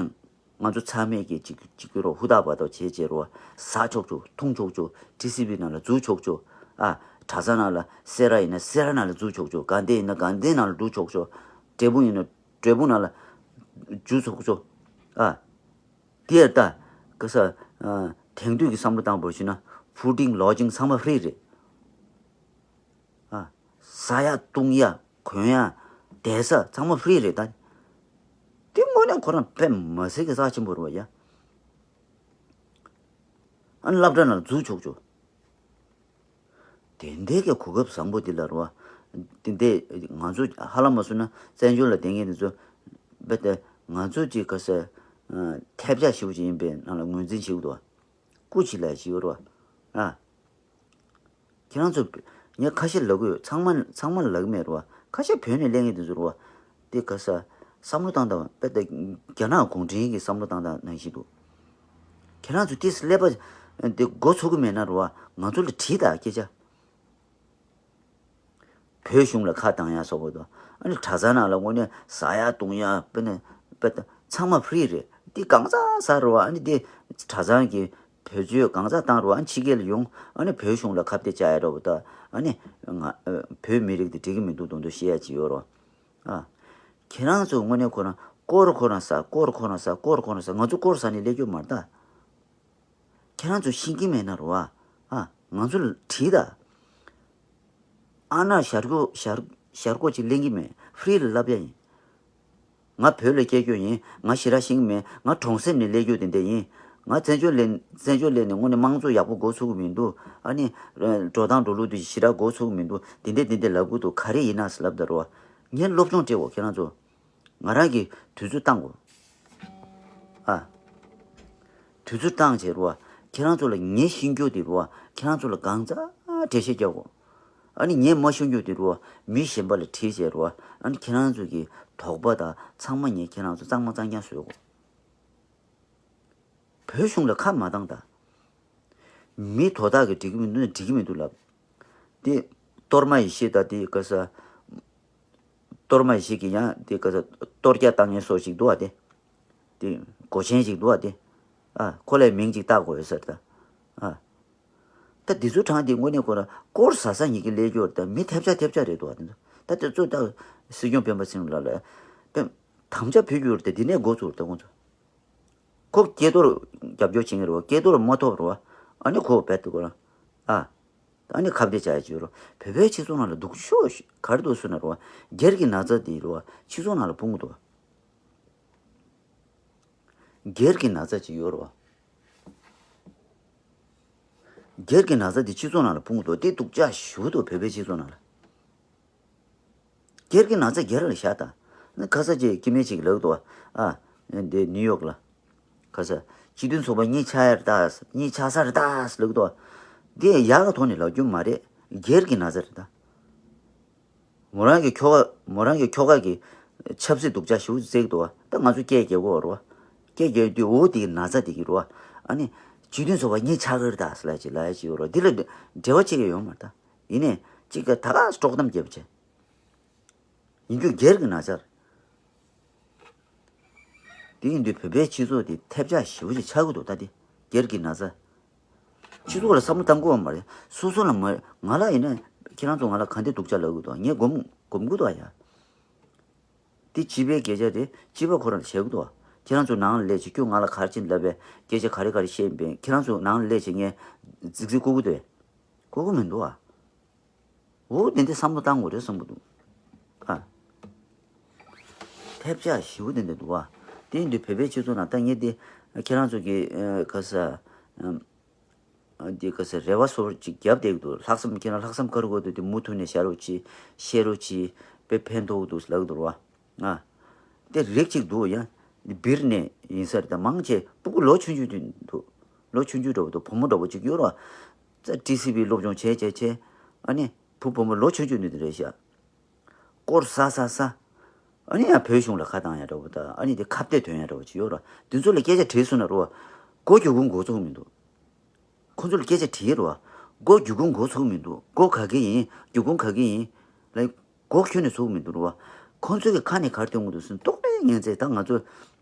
ང་ཚོ་ཚང་མས་ཀྱི་ཅིག་ཅིག་གི་རོགས་ཧུར་ཐག་འབད་ཐག་བྱས་བྱས་རོགས། ཟ་ཆོག་ཆོག་འཐུང་ཆོག་ཆོག་ཊི་སི་བི་ནང་ལ་འཛུལ་ཆོག་ཆོག་ཨ། གྲྭ་ཚང་ནང་ལ་སེ་ར་ཡིན་ན་སེ་ར་ནང་ལ་འཛུལ་ཆོག་ཆོག་དགའ་ལྡན་ཡིན་ན་དགའ་ལྡན་ནང་ལ་འཛུལ་ཆོག་ཆོག་འབྲས་སྤུངས་ཡིན་ན་འབྲས་སྤུངས་ནང་ལ་འཛུལ་ཆོག་ཆོག་ཨ། དེ་ཡང་ད་ག་ས་ཨ། དེང་དུས་ཀྱི་བསམ་བློ་བཏང་བར་ཞུས་ན་ཕུ་ཌིང་ལོ་ཇིང་ཚང་མ་ཧྥི་རི་རེད། ཨ། ཟ་ཡ་བཏུང་ཡ་གོན་ཡ་བསྡད་ས་ཚང་མ་ཧྥི་རི་རེད་ད། དེ་དངོས་གནས་ཁོ་རང་དཔེ་མི་སྲིད་ཀྱི་རྩ་ཆེན་པོ་རེད་བ་ཡ། ཨ་ནི་སློབ་གྲྭ་ནང་འཛུལ་ཆོག་ཆོག་དེ་འདྲའི་གི་གོ་སྐབས་བཟང་པོ་འདི་ལ་རེད་བ། དེ་འདྲའི་ང་ཚོ་ཧ་ལམ་མ་སོང་ན་བཙན་བྱོལ་ལ་བསྡད་མཁན་དེ་ཚོ་རྦད་དེ་ང་ཚོ་ཅིག་ག་ས་ཨ། ཐལ་ཆ་ཞེ་པོ་ཅིག་ཡིན་པའི་ནང་ལ་ངོས་འཛིན་བྱེད་ཀྱི་འདུག་བ། སྐུ་ཅིག་ལ་ཞེ་པོ་རེད་བ། ཨ། ཁྱེད་རང་ཚོ་ངས་ཁ་ཤས་ལབ་གི་ཡོད། ཚང་མ་ཚང་མ་ལབ་གི་མེད་རེད་བ། ཁ་ཤས་བོད་ནས་སླེབས་མཁན་དེ་ཚོ་རེད་བ། དེ་ག་ས་བསམ་བློ་བཏང་སྟངས་དཔེ་ད་རྒྱ་ནག་གུང་ཁྲན་གྱི་བསམ་བློ་བཏང་སྟངས་ནང་བཞིན་འདུག་ཁྱེད་རང་ཚོ་དེ་སླེབས་པ་དེ་འགོ་ཚུགས་གི་མེད་ན་རེད་བ། ང་ཚོ་ལ་དྲིས་དང་སྐད་ཆ། བོད་གཞུང་ལ་ཁ་བཏང་ཡ་སོགས་པ་དང་། ཨ་ནི་གྲྭ་ཚང་ནང་ལ་དངོས་གནས་ཟ་ཡ་བཏུང་ཡ་དཔེ་ནས་དཔེ་ད་ཚང་མ་ཧྥི་རི་རེད། འདི་གང་ཟག་ཟ་རུ་བ། ཨ་ནི་འདི་གྲྭ་ཚང་གི་བེད་སྤྱོད་གང་ཟག་བཏང་རུ་བ། ཨ་ནི་ཕྱི་རྒྱལ་ལ་ཡོང་། ཨ་ནི་བོད་གཞུང་ལ་ཁ་གཏད་བཅག་ཡ་འདྲ་པོ་ད། ཨ་ནི་ང་བོད་མི་རིགས་འདི་འགྲིག་གི་མི་འདུག་དོན་དུ་བཤད་ཡ་ཅིག་ཡོད་རོ། ཨ། ཁྱེད་རང་ཚོ་དངོས་གནས་ཁོ་རང་སྐོར་ཁོ་རང་ཟ། སྐོར་ཁོ་རང་ཟ། སྐོར་ཁོ་རང་ཟ། ང་ཚོ་སྐོར་ཟ་ནས་སླེབས་རྒྱུ་མ་རེད་ད། ཁྱེད་རང་ཚོ་ཤེས་ཀྱི་མེད་ན་རོ་ཨ། ཨ། ང་ཚོ་ལ་དྲིས་ད། ཨ་ན་ཞར་གོ་ཞར་ཞར་གོ་ཅིག་ལེན་གྱི་མེད། ཧྥི་རི་ལ་ལབ་ཡ་ཡིན། ང་བོད་ལ་སྐྱེས་རྒྱུ་ཡིན། ང་ཞེ་དྲག་ཤེས་ཀྱི་མེད། ང་གྲོང་གསེབ་ནས་སླེབས་རྒྱུ་དེ་འདྲ་ཡིན། ང་བཙན་བྱོལ་ལ་བཙན་བྱོལ་སླེབས་ནས་དངོས་གནས་དམངས་གཙོ་ཡག་པོ་འགོ་ཚུགས་ཀྱི་མི་འདུག་ཨ་ནི་འགྲོ་སྟངས་འགྲོ་ལུགས་དེ་ཞེ་དྲག་འགོ་ཚུགས་ཀྱི་མི་འདུག་དེ་འདྲ་དེ་འདྲ་ལབ་ཀྱི་འདུག་ག་རེ་ཡིན་ན་ཟེར་ལབ་ད་རོ། ངས་སློབ་སྦྱོང་སྤྲད་དགོས་ཁྱེད་རང་ཚོ། ང་རང་གིས་དུས་ཚོད་བཏང་དགོས། ཨ། དུས་ཚོད་བཏང་བྱས་རོ། ཁྱེད་རང་ཚོ་ལ་ངས་ཤེས་རྒྱུ་དེ་རོ། ཁྱེད་རང་ཚོ་ལ་གང་ཙམ་འགྲེལ་བཤད་རྒྱག་དགོས། ཨ་ནི་ངས་མ་ཤེས་རྒྱུ་དེ་རོ། མི་གཞན་པ་ལ་དྲིས་བྱས་རོ། ཨ་ནི་ཁྱེད་རང་ཚོ་གི་དོགས་པ་དང་ཚང་མ་ངས་ཁྱེད་རང་ཚོ་གཙང་མ་གཙང་རྐྱང་བཟོ་དགོས། བོད་གཞུང་ལ་ཁ་མ་བཏང་ད། མི་དོ་བདག་གིས་འགྲིག་གི་མི་འདུག་ན་འགྲིག་གི་མི་འདུག་ལབ། དེ་གཏོར་མ་ཡེ་ཤེས་ད་དེ་ག་ས། གཏོར་མ་ཡེ་ཤེས་ཀྱི་ཡང་དེ་ག་ས་གཏོར་རྒྱག་བཏང་མཁན་སོགས་ཤིག་འདུག་བ་དེ། དེ་སྒོ་ཆེན་ཞིག་འདུག་བ་དེ། ཨ་ཁོ་ལའི་མིང་ཅིག་བཏགས་དགོས་ཟེར་ད། ཨ། ད་འདི་ཚོ་གྲངས་འདི་དངོས་གནས་ཁོ་ར་སྐོར་ཟ་ས་ཉིད་ཀྱི་ལས་སྐྱོར་ད་མི་ཐེབས་ཆག་ཐེབས་ཆག་རེད་འདུག་བ་དེ་ཚོ། ད་དེ་ཚོ་ད་སྲིད་སྐྱོང་སྤེན་པ་ཚེ་རིང་ལགས་ལ་དཔེ་དམ་བཅའ་ཕུལ་རྒྱུ་རེད་དེ། འདི་ནས་འགོ་ཚུགས་རེད་ད་ཁོང་ཚོ། ཁོ་སྐལ་རྡོར་རྒྱབ་སྐྱོར་བྱེད་ངེས་རེད་བ། སྐལ་རྡོར་མ་ཐོབ་རེད་བ། ཨ་ནི་ཁོ་བེད་དུ་གོ་ར། ཨ། ཨ་ནི་ཁ་བརྡ་བྱ་ཡ་བྱོས་རོ། བོད་པའི་སྤྱི་ཚོགས་ནང་ལ་སྡུག་ཤོས་ཤིག་ག་རེ་འདུག་ཟེར་ན་རེད་བ། སྒེར་གྱི་ན་ཚ་འདི་རེད་བ། སྤྱི་ཚོགས་ནང་ལ་སྤུངས་འདུག་བ། སྒེར་གྱི་ན་ཚ་ཅིག་ཡོད་རེད་བ། སྒེར་གྱི་ན་ཚ་འདི་སྤྱི་ཚོགས་ནང་ལ་སྤུངས་འདུག་དེ་སྡུག་ཅག་ཞེ་པོ་འདུག་བོད་པའི་སྤྱི་ཚོགས་ནང་ལ། སྒེར་གྱི་ན་ཚ་སྒེར་ལ་བཞག་དང་། ནི་ཁ་ས་ཅིག་སྐྱེ་དམན་ཅིག་ལབ་འདུག་ཨ། འདི་ནིའུ་ཡོག་ལ། ཁ་ས། སྤྱི་མཐུན་ཚོགས་པ་གཉིད་ཆག་ཡར་ལྟ། གཉིད་ཆག་སར་ལྟ་ལབ་འདུག་འདི་ཡག་གི་ཐོག་ནས་ལབ་རྒྱུ་མ་རེད། སྒེར་གྱི་ན་ཚ་རེད་ད། མོ་རང་གི་ཁྱོ་ག་མོ་རང་གི་ཁྱོ་ག་གི་ཆབ་སྲིད་སྡུག་ཅག་ཞེ་པོ་བརྩེགས་འདུག་ད་ང་ཚོ་སྐད་རྒྱག་གོ་རོ། སྐད་རྒྱག་དུས་འོ་དེ་གི་ན་ཚ་དེ་གི་རོ། ཨ་ནི། སྤྱི་མཐུན་ཚོགས་པ་གཉིད་ཆག་གི་རེད་ད་ཟེར་ལབ་ཅིག་ལབ་ཡ་ཅིག་ཡོད་རོ། འདི་ལ་འབྲེལ་བ་ཅིག་ཡང་ཡོད་མ་རེད་ད། ཡིན་ནའི། གཅིག་ག་ད་ག་དཀྲོག་གཏམ་རྒྱབ་བྱས། ཡིན་རྒྱུ་སྒེར་གྱི་ན་ཚ་རེད། དེ་ཡིན་དུས་བོད་པའི་སྤྱི་ཚོགས་དེ་ཐེབས་ཆག་ཞེ་པོ་ཅིག་ཆགས་ཀྱི་འདུག་ད་དེ་སྒེར་གྱི་ན་ཚ། སྤྱི་ཚོགས་ལ་བསམ་བློ་བཏང་དགོས་པ་མ་རེད། སོ་སོ་ལ་མ་རེད། ང་ལ་ཡིན་ན། ཁྱེད་རང་ཚོ་ང་ལ་ག་འདྲ་སྡུག་ཅག་ལབ་ཀྱི་འདུག་ངས་སྒོམ་སྒོམ་གྱི་འདུག་ཡ། དེ་སྤྱི་པའི་སྐད་ཆ་རེད། སྤྱི་པ་ཁོ་རང་ལ་བྱེད་ཀྱི་འདུག་ཁྱེད་རང་ཚོ་ནང་ལ་སླེབས་བྱས་ཁྱོད་ང་ལ་ག་རེ་བྱས་ལབ་པས། སྐད་ཆ་ག་རེ་ག་རེ་བཤད་ཡིན་པས། ཁྱེད་རང་ཚོ་ནང་ལ་སླེབས་བྱས་ངས་རྫིག་རྫིག་བཀུར་གྱི་འདུག་བས། བཀུར་གྱི་མི་འདུག་ཨ། འོ་དེ་འདྲ་བསམ་བློ་བཏང་དགོས་རེད་བསམ་གྱི་འདུག་ཨ། ཐེབས་ཆག་ཞེ་པོ་དེ་འདྲ་འདུག་ཨ། དེ་ཡིན་དུས་བོད་པའི་སྤྱི་ཚོགས་ནང་ད་ངས་དེ་ཁྱེད་རང་ཚོ་གི་ཨ་ག་ས་ཨ་འདི་ག་ས་རེ་བ་སོར་ཅིག་རྒྱབ་བསྡད་ཀྱི་འདུག་ལྷག་བསམ་ཁྱེད་རང་ལྷག་བསམ་དཀར་པོ་འདུག་དེ་མུ་མཐུད་ནས་བྱ་རོགས་ཅིག་བཤད་རོགས་ཅིག་དཔེ་ཕན་ཐོགས་འདུག་ལབ་ཀྱི་འདུག་ར་བ། ང་དེ་རིགས་ཅིག་འདུག་ཡ། འདི་སྦིར་ནས་ཡིན་ས་རེད། ད་མང་ཆེ་སྤུ་གུ་ལོ་ཆུང་ཆུང་དེ་འདུག་ལོ་ཆུང་ཆུང་འདྲ་པོ་འདུག་བུ་མོ་འདྲ་པོ་ཅིག་ཡོད་ར་བ། ཙ་ཊི་སི་ཝི་སློབ་སྦྱོང་བྱས་བྱས་བྱས། ཨ་ནི་བུ་བུ་མོ་ལོ་ཆུང་ཆུང་འདི་འདྲ་རེད་ཤག་སྐོར་ཟ་ཟ་ཟ། ཨ་ནི་ཡང་བོད་གཞུང་ལ་ཁ་བཏང་ཡ་འདྲ་པོ་དང་། ཨ་ནི་དེ་ཁ་གཏད་དོན་ཡ་འདྲ་པོ་ཅིག་ཡོད་ར། དེ་ཚོ་ལ་སྐད་ཆ་དྲིས་སོང་ན་རོ། མགོ་སྒུར་མགོ་ཚོགས་མི་འདུག་ཁོ་ཚོ་ལ་སྐད་ཆ་དྲིས་རོ། མགོ་སྒུར་མགོ་ཚོགས་མི་འདུག་མགོ་ག་གི་ཡིན། སྒུར་ག་གི་ཡིན། ལ་མགོ་ཁྱོན་ནས་ཚོགས་མི་འདུག་རོ། ཁོ་ཚོ་གི་ཁ་ནས་ག་རེ་ཐོན་གི་འདུག་ཟེར་ན་སྡུག་རུས་ངན་ཚད། ད་ང་ཚོ་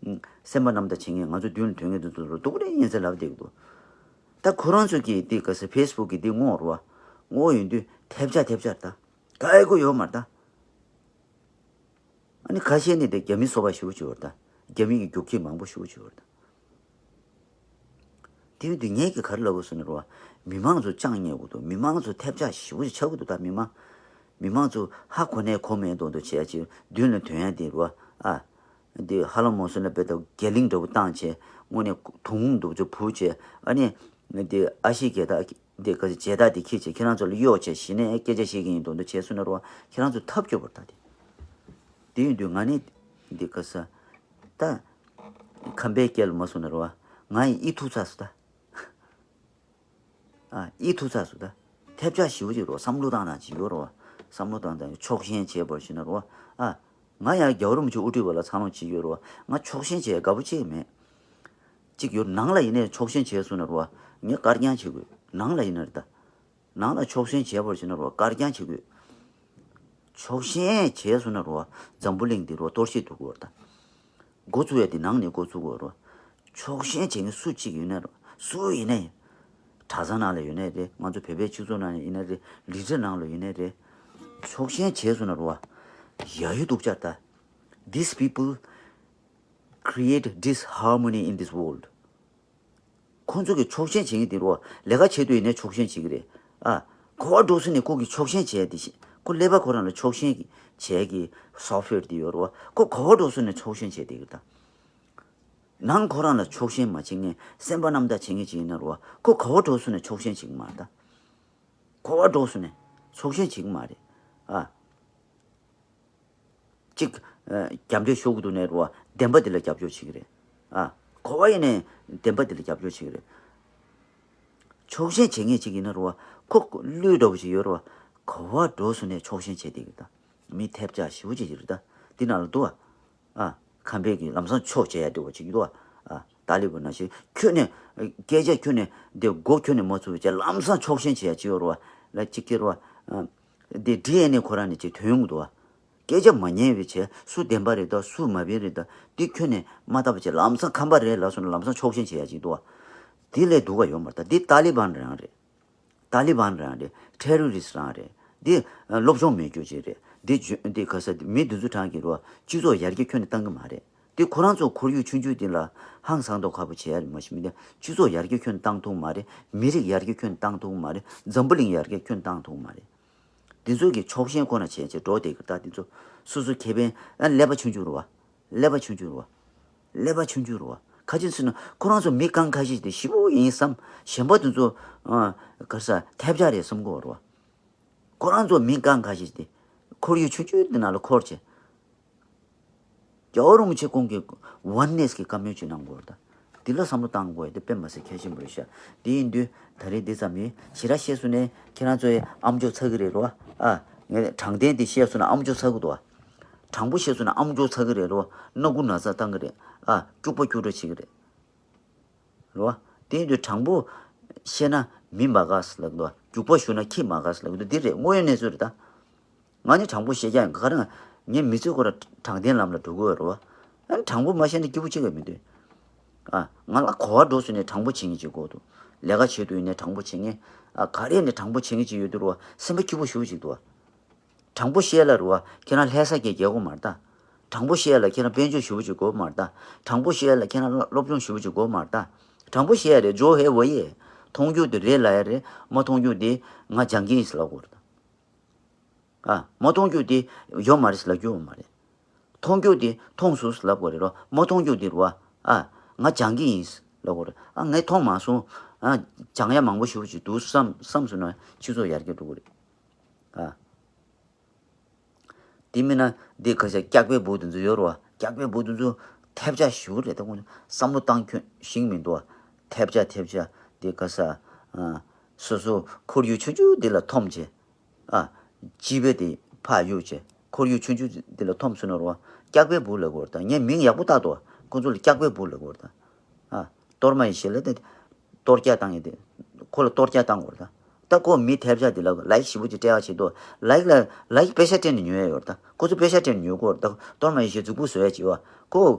སེམས་པ་རྣམ་དག་བྱེད་མཁན། ང་ཚོ་མདུན་ལ་ཐོན་མཁན་དེ་ཚོ་ལ་སྡུག་རུས་ངན་ཚད་ལབ་བསྡད་ཀྱི་འདུག་ད་ཁོ་རང་ཚོ་གི་དེ་ག་ས་ཕེ་སི་བུག་གི་དེ་བསྔོག་རོ། བསྔོག་ཡོང་དུས་ཐེབས་ཆག་ཐེབས་ཆག་རེད་ད། ག་ཡེ་གོ་ཡོད་མ་རེད་ད། ཨ་ནི་ཁ་ཤས་ནི་དེ་རྒྱ་མི་སོ་པ་ཞེ་པོ་ཅིག་ཡོད་རེད་ད། རྒྱ་མི་གི་རྒྱུག་ཁྱི་མང་པོ་ཞེ་པོ་ཅིག་ཡོད་རེད་ད། དེ་ཡིན་དུས་ངས་ཀྱིས་ག་རེ་ལབ་དགོས་ཟེར་ན་རོ། མི་མང་ཚོ་ཅང་ཉན་གི་འདུག་མི་མང་ཚོ་ཐེབས་ཆག་ཞེ་པོ་ཅིག་ཆགས་ཀྱི་འདུག་ད་མི་མང་། མི་མང་ཚོ་ཧ་གོ་ནས་གོ་མེད་མདོག་མདོག་བྱས་ཅིག་མདུན་ལ་ཐོན་ཡ་དེ་རོ། ཨ། འདི་ཧ་ལམ་མོ་སོ་ན་དཔེ་ད་རྒྱ་གླིང་འདྲ་པོ་བཏང་བྱས། དངོས་གནས་དུང་འདུག་ཚོ་བུ་བྱས། ཨ་ནི་འདི་ཨ་ཤི་རྒྱལ་དར་འདི་ག་ཚོད་མཇལ་དར་འདི་འཁྱེར་བྱས་ཁྱེད་རང་ཚོ་ལ་གཡོག་བྱས་གཞི་ནས་སྐད་ཆ་བཤད་ཀྱི་ཡིན་མདོག་མདོག་བྱས་སོང་ན་རོ། ཁྱེད་རང་ཚོ་ཐབས་སྐྱོ་པོ་རེད་ད་དེ། དེ་ཡིན་དུས་ང་ནི་འདི་ག་ས་ད་ཁམས་པའི་སྐད་ལ་མ་སོང་ན་རོ། ང་ཡི་ཨི་ཐུག་ཚར་སོང་ད། ཨ། ཨི་ཐུག་ཚར་སོང་ད། ཐེབས་ཆག་ཞེ་པོ་ཅིག་རོ། བསམ་བློ་བཏང་ན་ཅིག་ཡོད་རོ། བསམ་བློ་བཏང་དང་ཕྱོགས་ཞེན་བྱས་པར་ཞུ་ན་རོ། ཨ། ང་ཡང་རྒྱལ་བ་རིན་པོ་ཆེ་དབུ་ཁྲིད་པ་ལ་འཚར་ལོངས་བྱེད་ཀྱི་ཡོད་རོ། ང་ཕྱོགས་ཞེན་བྱས་དགའ་པོ་བྱེད་ཀྱི་མེད། ཅིག་ཡོད། ནང་ལ་ཡིན་ནའི་ཕྱོགས་ཞེན་བྱས་སོང་ན་རོ། ངས་དཀར་རྐྱང་བྱེད་དགོས། ནང་ལ་ཡིན་ན་རེད་ད། ནང་ལ་ཕྱོགས་ཞེན་བྱས་པར་ཞུ་ན་རོ། དཀར་རྐྱང་བྱེད་དགོས། ཕྱོགས་ཞེན་བྱས་སོང་ན་རོ། འཛམ་བུ་གླིང་འདི་རོ་གཏོར་བཤིག་ཐུབ་ཀྱི་ཡོད་རེད་ད། འགོ་བཙུགས་ཡ་དེ་ནང་ནས་འགོ་བཙུགས་དགོས་རོ། ཕྱོགས་ཞེན་བྱེད་མཁན་སུ་གཅིག་ཡོད་ན་རོ། སུ་ཡིན་ནའི། གྲྭ་ཚང་ནང་ལ་ཡོད་ནའི་རེད། ང་ཚོ་བོད་པའི་སྤྱི་ཚོགས་ནང་ལ་ཡིན་ནའི་རེད། ལི་ཁྲི་ནང་ལ་ཡོད་ནའི་རེད། ཕྱོགས་ཞེན་བྱས་སོང་ན་རོ། ཡ་ཡོ་སྡུག་ཅག་ད། These people create disharmony in this world. ཁོང་ཚོ་གི་ཕྱོགས་ཞེན་བྱེད་མཁན་དེ་རོ། ལས་ཀ་བྱེད་དུས་ཡིན་ནའི་ཕྱོགས་ཞེན་བྱེད་ཀྱི་རེད། ཨ། གོ་བ་འགྲོ་ས་ནས་ཁོ་གི་ཕྱོགས་ཞེན་བྱས་དེ་ཤི། ཁོ་ཀླད་པ་ཁོ་རང་ལ་ཕྱོགས་ཞེན་གྱི་བྱས་ཀྱི་སོཕ་ཝེར་དེ་ཡོད་རེད་བ། ཁོ་ག་བ་འགྲོ་སོང་ནས་ཕྱོགས་ཞེན་བྱས་བསྡད་ཀྱི་རེད་ད། ནང་ཁོ་རང་ལ་ཕྱོགས་ཞེན་མ་བྱེད་མཁན་སེམས་པ་རྣམ་དག་བྱེད་མཁན་ཅིག་ཡིན་ན་རེད་བ། ཁོ་ག་བ་འགྲོ་སོང་ནས་ཕྱོགས་ཞེན་བྱེད་ཀྱི་མ་རེད་ད། ག་བ་འགྲོ་སོང་ནས་ཕྱོགས་ཞེན་བྱེད་ཀྱི་མ་རེད་ཨ། གཅིག་ཨ། རྒྱབ་འདྲེ་ཤོར་གི་འདུག་ནས་རེད་བ། བདེན་པ་འདི་ལ་རྒྱབ་སྐྱོར་བྱེད་ཀྱི་རེད་ཨ། ག་བ་ཡིན་ནའི་བདེན་པ་འདི་ལ་རྒྱབ་སྐྱོར་བྱེད་ཀྱི་རེད། ཕྱོགས་ཞེན་བྱེད་མཁན་ཅིག་ཡིན་ན་རེད་བ། ཁོ་གླུད་འདྲ་བོ་ཅིག་ཡོད་རེད་བ། ག་བ་འགྲོ་སོང་ནས་ཕྱོགས་ཞེན་བྱས་བསྡད་ཀྱི་རེད་ད། མི་ཐེབས་ཆག་ཞེ་པོ་ཅིག་ཡོད་རེད་ད། འདི་ནང་ལ་འདུག་ཨ། ཨ། ཁམས་པའི་གི་ལམ་སང་ཕྱོགས་བྱེད་ཡ་འདྲ་བོ་ཅིག་འདུག་ཨ། ཏཱ་ལི་བན་ནང་བཞིན་ཁྱོད་ནས་སྐད་ཆ་ཁྱོད་ནས་འདི་མགོ་ཁྱོད་ནས་མ་ཚུགས་པའི་ཅིག་ལམ་སང་ཕྱོགས་ཞེན་བྱེད་ཡ་ཅིག་ཡོད་རེད་བ། ལ་གཅིག་ཁྱེར་བ། ཨ། འདི་ཌི་ཨེན་ཨེ་ཁོ་རང་ནས་ཅིག་ཐོན་ཡོང་གི་འདུག་བ། སྐད་ཆ་མ་ཉན་པའི་ཆེད་སུ་བདེན་པ་རེད་ད་སུ་མ་བདེན་རེད་ད་འདི་ཁྱོད་ནས་མ་བལྟ་བ་ཅིག་ལམ་སང་ཁམས་པ་རེད་ལབ་སོང་ན་ལམ་སང་ཕྱོགས་ཞེན་བྱེད་ཡ་ཅིག་འདུག་བ། འདི་ལས་སྡུག་ག་ཡོད་མ་རེད་ད། འདི་ཏཱ་ལི་བན་རང་རེད། ཏཱ་ལི་བན་རང་རེད། ཊེ་རོ་རི་སི་རང་རེད། འདི་སློབ་སྦྱོང་མེད་རྒྱུ་ཅིག་རེད། འདི་འདི་ག་ས་མི་འདི་ཚོ་གྲངས་ཀྱི་རོ་སྤྱི་ཚོགས་ཡར་རྒྱས་ཁྱོན་ནས་བཏང་གི་མ་རེད། འདི་ཁོ་རང་ཚོ་ཁོར་ཡུག་ཆུང་ཆུང་འདི་ལ་ཧང་སང་མདོག་ཁ་པོ་བྱེད་ཡ་རེད་མ་གཞི་མི་འདི་སྤྱི་ཚོགས་ཡར་རྒྱས་ཁྱོན་ནས་བཏང་ཐུབ་མ་རེད། མི་རིགས་ཡར་རྒྱས་ཁྱོན་ནས་བཏང་ཐུབ་མ་རེད། འཛམ་བུ་གླིང་ཡར་རྒྱས་ཁྱོན་ནས་བཏང་ཐུབ་མ་རེད། འདི་ཚོ་གི་ཕྱོགས་ཞེན་ཁོ་ན་བྱས་བྱས་འགྲོ་བསྡད་ཀྱི་ད་འདི་ཚོ་སོ་སོ་ཁེ་ཕན་ཨ་ཀླད་པ་ཆུང་ཆུང་རེད་བ། ཀླད་པ་ཆུང་ཆུང་རེད་བ། ཀླད་པ་ཆུང་ཆུང་རེད་བ། ཁ་ཅིག་ཟེར་ན་ཁོ་རང་ཚོ་མི་རྐང་ཁ་ཤས་དེ་ཞེ་པོ་ཡིན་བསམ། གཞན་པ་དེ་ཚོ་ཨ་ག་རེ་ཟ་ཐལ་ཆ་རེད་བསམ་གི་ཡོད་རེད་བ། ཁོ་རང་ཚོ་མི་རྐང་ཁ་ཤས་དེ་ཁོར་ཡུག་ཆུང་ཆུང་དེ་ནང་ལ་འཁོར་བྱས། རྒྱལ་བ་རིན་པོ་ཆེ་ཁོང་གིས་ཝན་ནེས་ཀྱི་བཀའ་མོལ་ཅིག་གནང་གི་ཡོད་རེད་ད། འདི་ལ་བསམ་བློ་བཏང་དགོས་ཡ་དེ་དཔེ་མ་སྲིད་གལ་ཆེན་པོ་རེད་ཤག་དེ་ཡིན་དུས་ད་རེས་འདི་ཙམ་ཡིན། ཞེ་དྲག་བཤད་སོང་ནས་ཁྱེད་རང་ཚོའི་ཨམ་ཅོག་ཚ་གི་རེད་རོ། ཨ། ངས་དྲང་བདེན་འདི་བཤད་སོང་ན་ཨམ་ཅོག་ཚ་གི་འདུག་བ། དྲང་པོ་བཤད་སོང་ན་ཨམ་ཅོག་ཚ་གི་རེད་རོ། སྣ་ཁུག་ན་ཚ་བཏང་གི་རེད། ཨ། སྐྱུག་པ་སྐྱུག་བྲོ་བྱེད་ཀྱི་རེད། རེད་བ། དེ་ཡིན་དུས་དྲང་པོ་བཤད་ན་མི་མ་དགའ་ཟེར་ལབ་འདུག་བ། རྒྱུག་པ་གཞུ་ན་ཁྱི་མ་དགའ་ཟེར་ལབ་འདུག་འདི་རེད་དངོས་ཡོད་གནས་ཚུལ་རེད་ད། ང་ནི་དྲང་པོ་བཤད་ཀྱང་ག་རེ་ང་ངའི་མི་ཚེ་ཁོ་ར་དྲང་བདེན་ལམ་ལ་འགྲོ་དགོས་རེད་བ། ཨ་ནི་དྲང་པོ་མ་བཤད་ན་སྐྱིད་པོ་ཅིག་ཡོད་མི་འདུག་ཨ། ང་ལ་གོ་བ་འགྲོ་སོང་ནས་དྲང་པོ་བྱེད་ངེས་ཅིག་དགོས་འདུག་ལས་ཀ་བྱེད་དུས་ནས་དྲང་པོ་བྱེད་ངེས། ཨ། ག་རེ་ནས་དྲང་པོ་བྱེད་ངེས་ཅིག་ཡོད་དུས་རེད་བ། སེམས་པ་སྐྱིད་པོ་ཞེ་པོ་ཅིག་འདུག་བ། དྲང་པོ་བཤད་ལ་རེད་བ། ཁྱེད་རང་ལྷ་ས་སྐད་རྒྱག་དགོས་མ་རེད་ད། དྲང་པོ་བཤད་ལ་ཁྱེད་རང་དཔལ་འབྱོར་ཞེ་པོ་ཅིག་དགོས་མ་རེད་ད། དྲང་པོ་བཤད་ལ་ཁྱེད་རང་སློབ་སྦྱོང་ཞེ་པོ་ཅིག་དགོས་མ་རེད་ད། དྲང་པོ་བཤད་ཡ་རེད་ཇོ་ཧེ་ཝ་ཡེ། མཐོང་རྒྱུ་དེ་རེད་ལབ་ཡ་རེད། མ་མཐོང་རྒྱུ་དེ་ང་སྦྱང་གི་ཡིན་ཟེར་ལབ་དགོས་རེད་ད། ཨ། མ་མཐོང་རྒྱུ་དེ་ཡོད་མ་རེད་ཟེར་ལབ་རྒྱུ་ཡོད་མ་རེད། མཐོང་རྒྱུ་དེ་མཐོང་སོང་ཟེར་ལབ་དགོས་རེད་རོ། མ་མཐོང་རྒྱུ་དེ་རེད་བ། ཨ། ང་སྦྱང་གི་ཡིན་ཟེར་ལབ་དགོས་རེད། ཨ། ངས་མཐོང་མ་སོང་། ཨ། སྦྱང་ཡ་མང་པོ་ཞེ་པོ་ཅིག་འདུག་བསམ་བསམ་སོང་ན་སྤྱི་ཚོགས་ཡར་རྒྱས་འགྲོ་གི་རེད། ཨ། དེ་མིན་ན་འདི་ཁ་ཤས་སྐྱག་པའི་བུ་དེ་ཚོ་ཡོད་རེད་བ། སྐྱག་པའི་བུ་དེ་ཚོ་ཐལ་ཆ་ཞེ་པོ་རེད་ད། ཁོང་ཚོ་བསམ་བློ་བཏང་ཁྱོན་ཞིག་མི་འདུག་བ། ཐལ་ཆ་ཐལ་ཆ་འདི་ག་ས། ཨ། སོ་སོ་ཁོར་ཡུག་ཆུང་ཆུང་འདི་ལ་འཐོམ་བྱས། ཨ། སྤྱི་པའི་དེ་ཕར་གཡུག་བྱས་ཁོར་ཡུག་ཆུང་ཆུང་འདི་ལ་འཐོམ་སོང་ན་རེད་བ། སྐྱག་པའི་བུ་ལབ་དགོས་རེད་ད། ངས་མིང་ཡག་པོ་བཏགས་འདུག་བ། ཁོང་ཚོ་ལ་སྐྱག་པའི་བུ་ལབ་དགོས་རེད་ད། ཨ། གཏོར་མ་ཡེ་ཤེས་ལ་དེ། གཏོར་རྒྱག་བཏང་ཡས་དེ། ཁོ་ལ་གཏོར་རྒྱག་བཏང་དགོས་རེད་ད། ད་ཁོ་མི་ཐེབས་ཆག་དེ་ལ་ལའིག་ཞེ་པོ་ཅིག་སྤྲད་པ་བྱེད་དོ། ལའིག་ལ་ལའིག་པེ་ཤ་སྤྲད་ནས་ཉོ་ཡས་ཡོད་རེད་ད། ཁོ་ཚོ་པེ་ཤ་སྤྲད་ནས་ཉོ་དགོས་རེད་ད། གཏོར་མ་ཡེ་ཤེས་གཟུགས་པོ་བཟོ་ཡས་བྱེད་བ། ཁོ།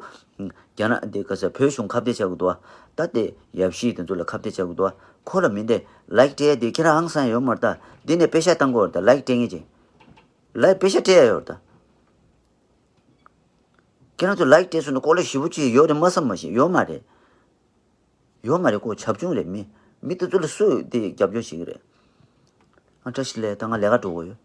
རྒྱ་ནག་དེ་ག་ས་བོད་གཞུང་ཁ་གཏད་བྱ་དགོས་འདུག་བ། ད་དེ་ཡབ་གཞིས་དེ་ཚོ་ལ་ཁ་གཏད་བྱ་དགོས་འདུག་བ། ཁོ་ལ་མི་འདི་ལའིག་སྤྲད་ཡས་དེ་ཁྱེད་རང་ཧང་སང་ཡོད་མ་རེད་ད། འདི་ནས་པེ་ཤ་བཏང་དགོས་རེད་ད། ལའིག་སྤྲད་ངེས་ཅིག་ལའིག་པེ་ཤ་སྤྲད་ཡས་ཡོད་རེད་ད། ཁྱེད་རང་ཚོ་ལའིག་སྤྲད་སོང་ན་ཀོ་ལ་ཞེ་པོ་ཅིག་ཡོད་རེད་མ་བསམ་མ་ཤེས་ཡོད་མ་རེད། ཡོད་མ་རེད་ཁོ་བྱབ་ཆུང་རེད་མི། མི་དེ་ཚོ་ལ་སུས་དེ་རྒྱབ་སྐྱོར་བྱེད་ཀྱི་རེད། ཨ་བཀྲ་ཤིས་བདེ་ལེགས། ད་ང་ལས་ཀ་འགྲོ་དགོས་ཡོད།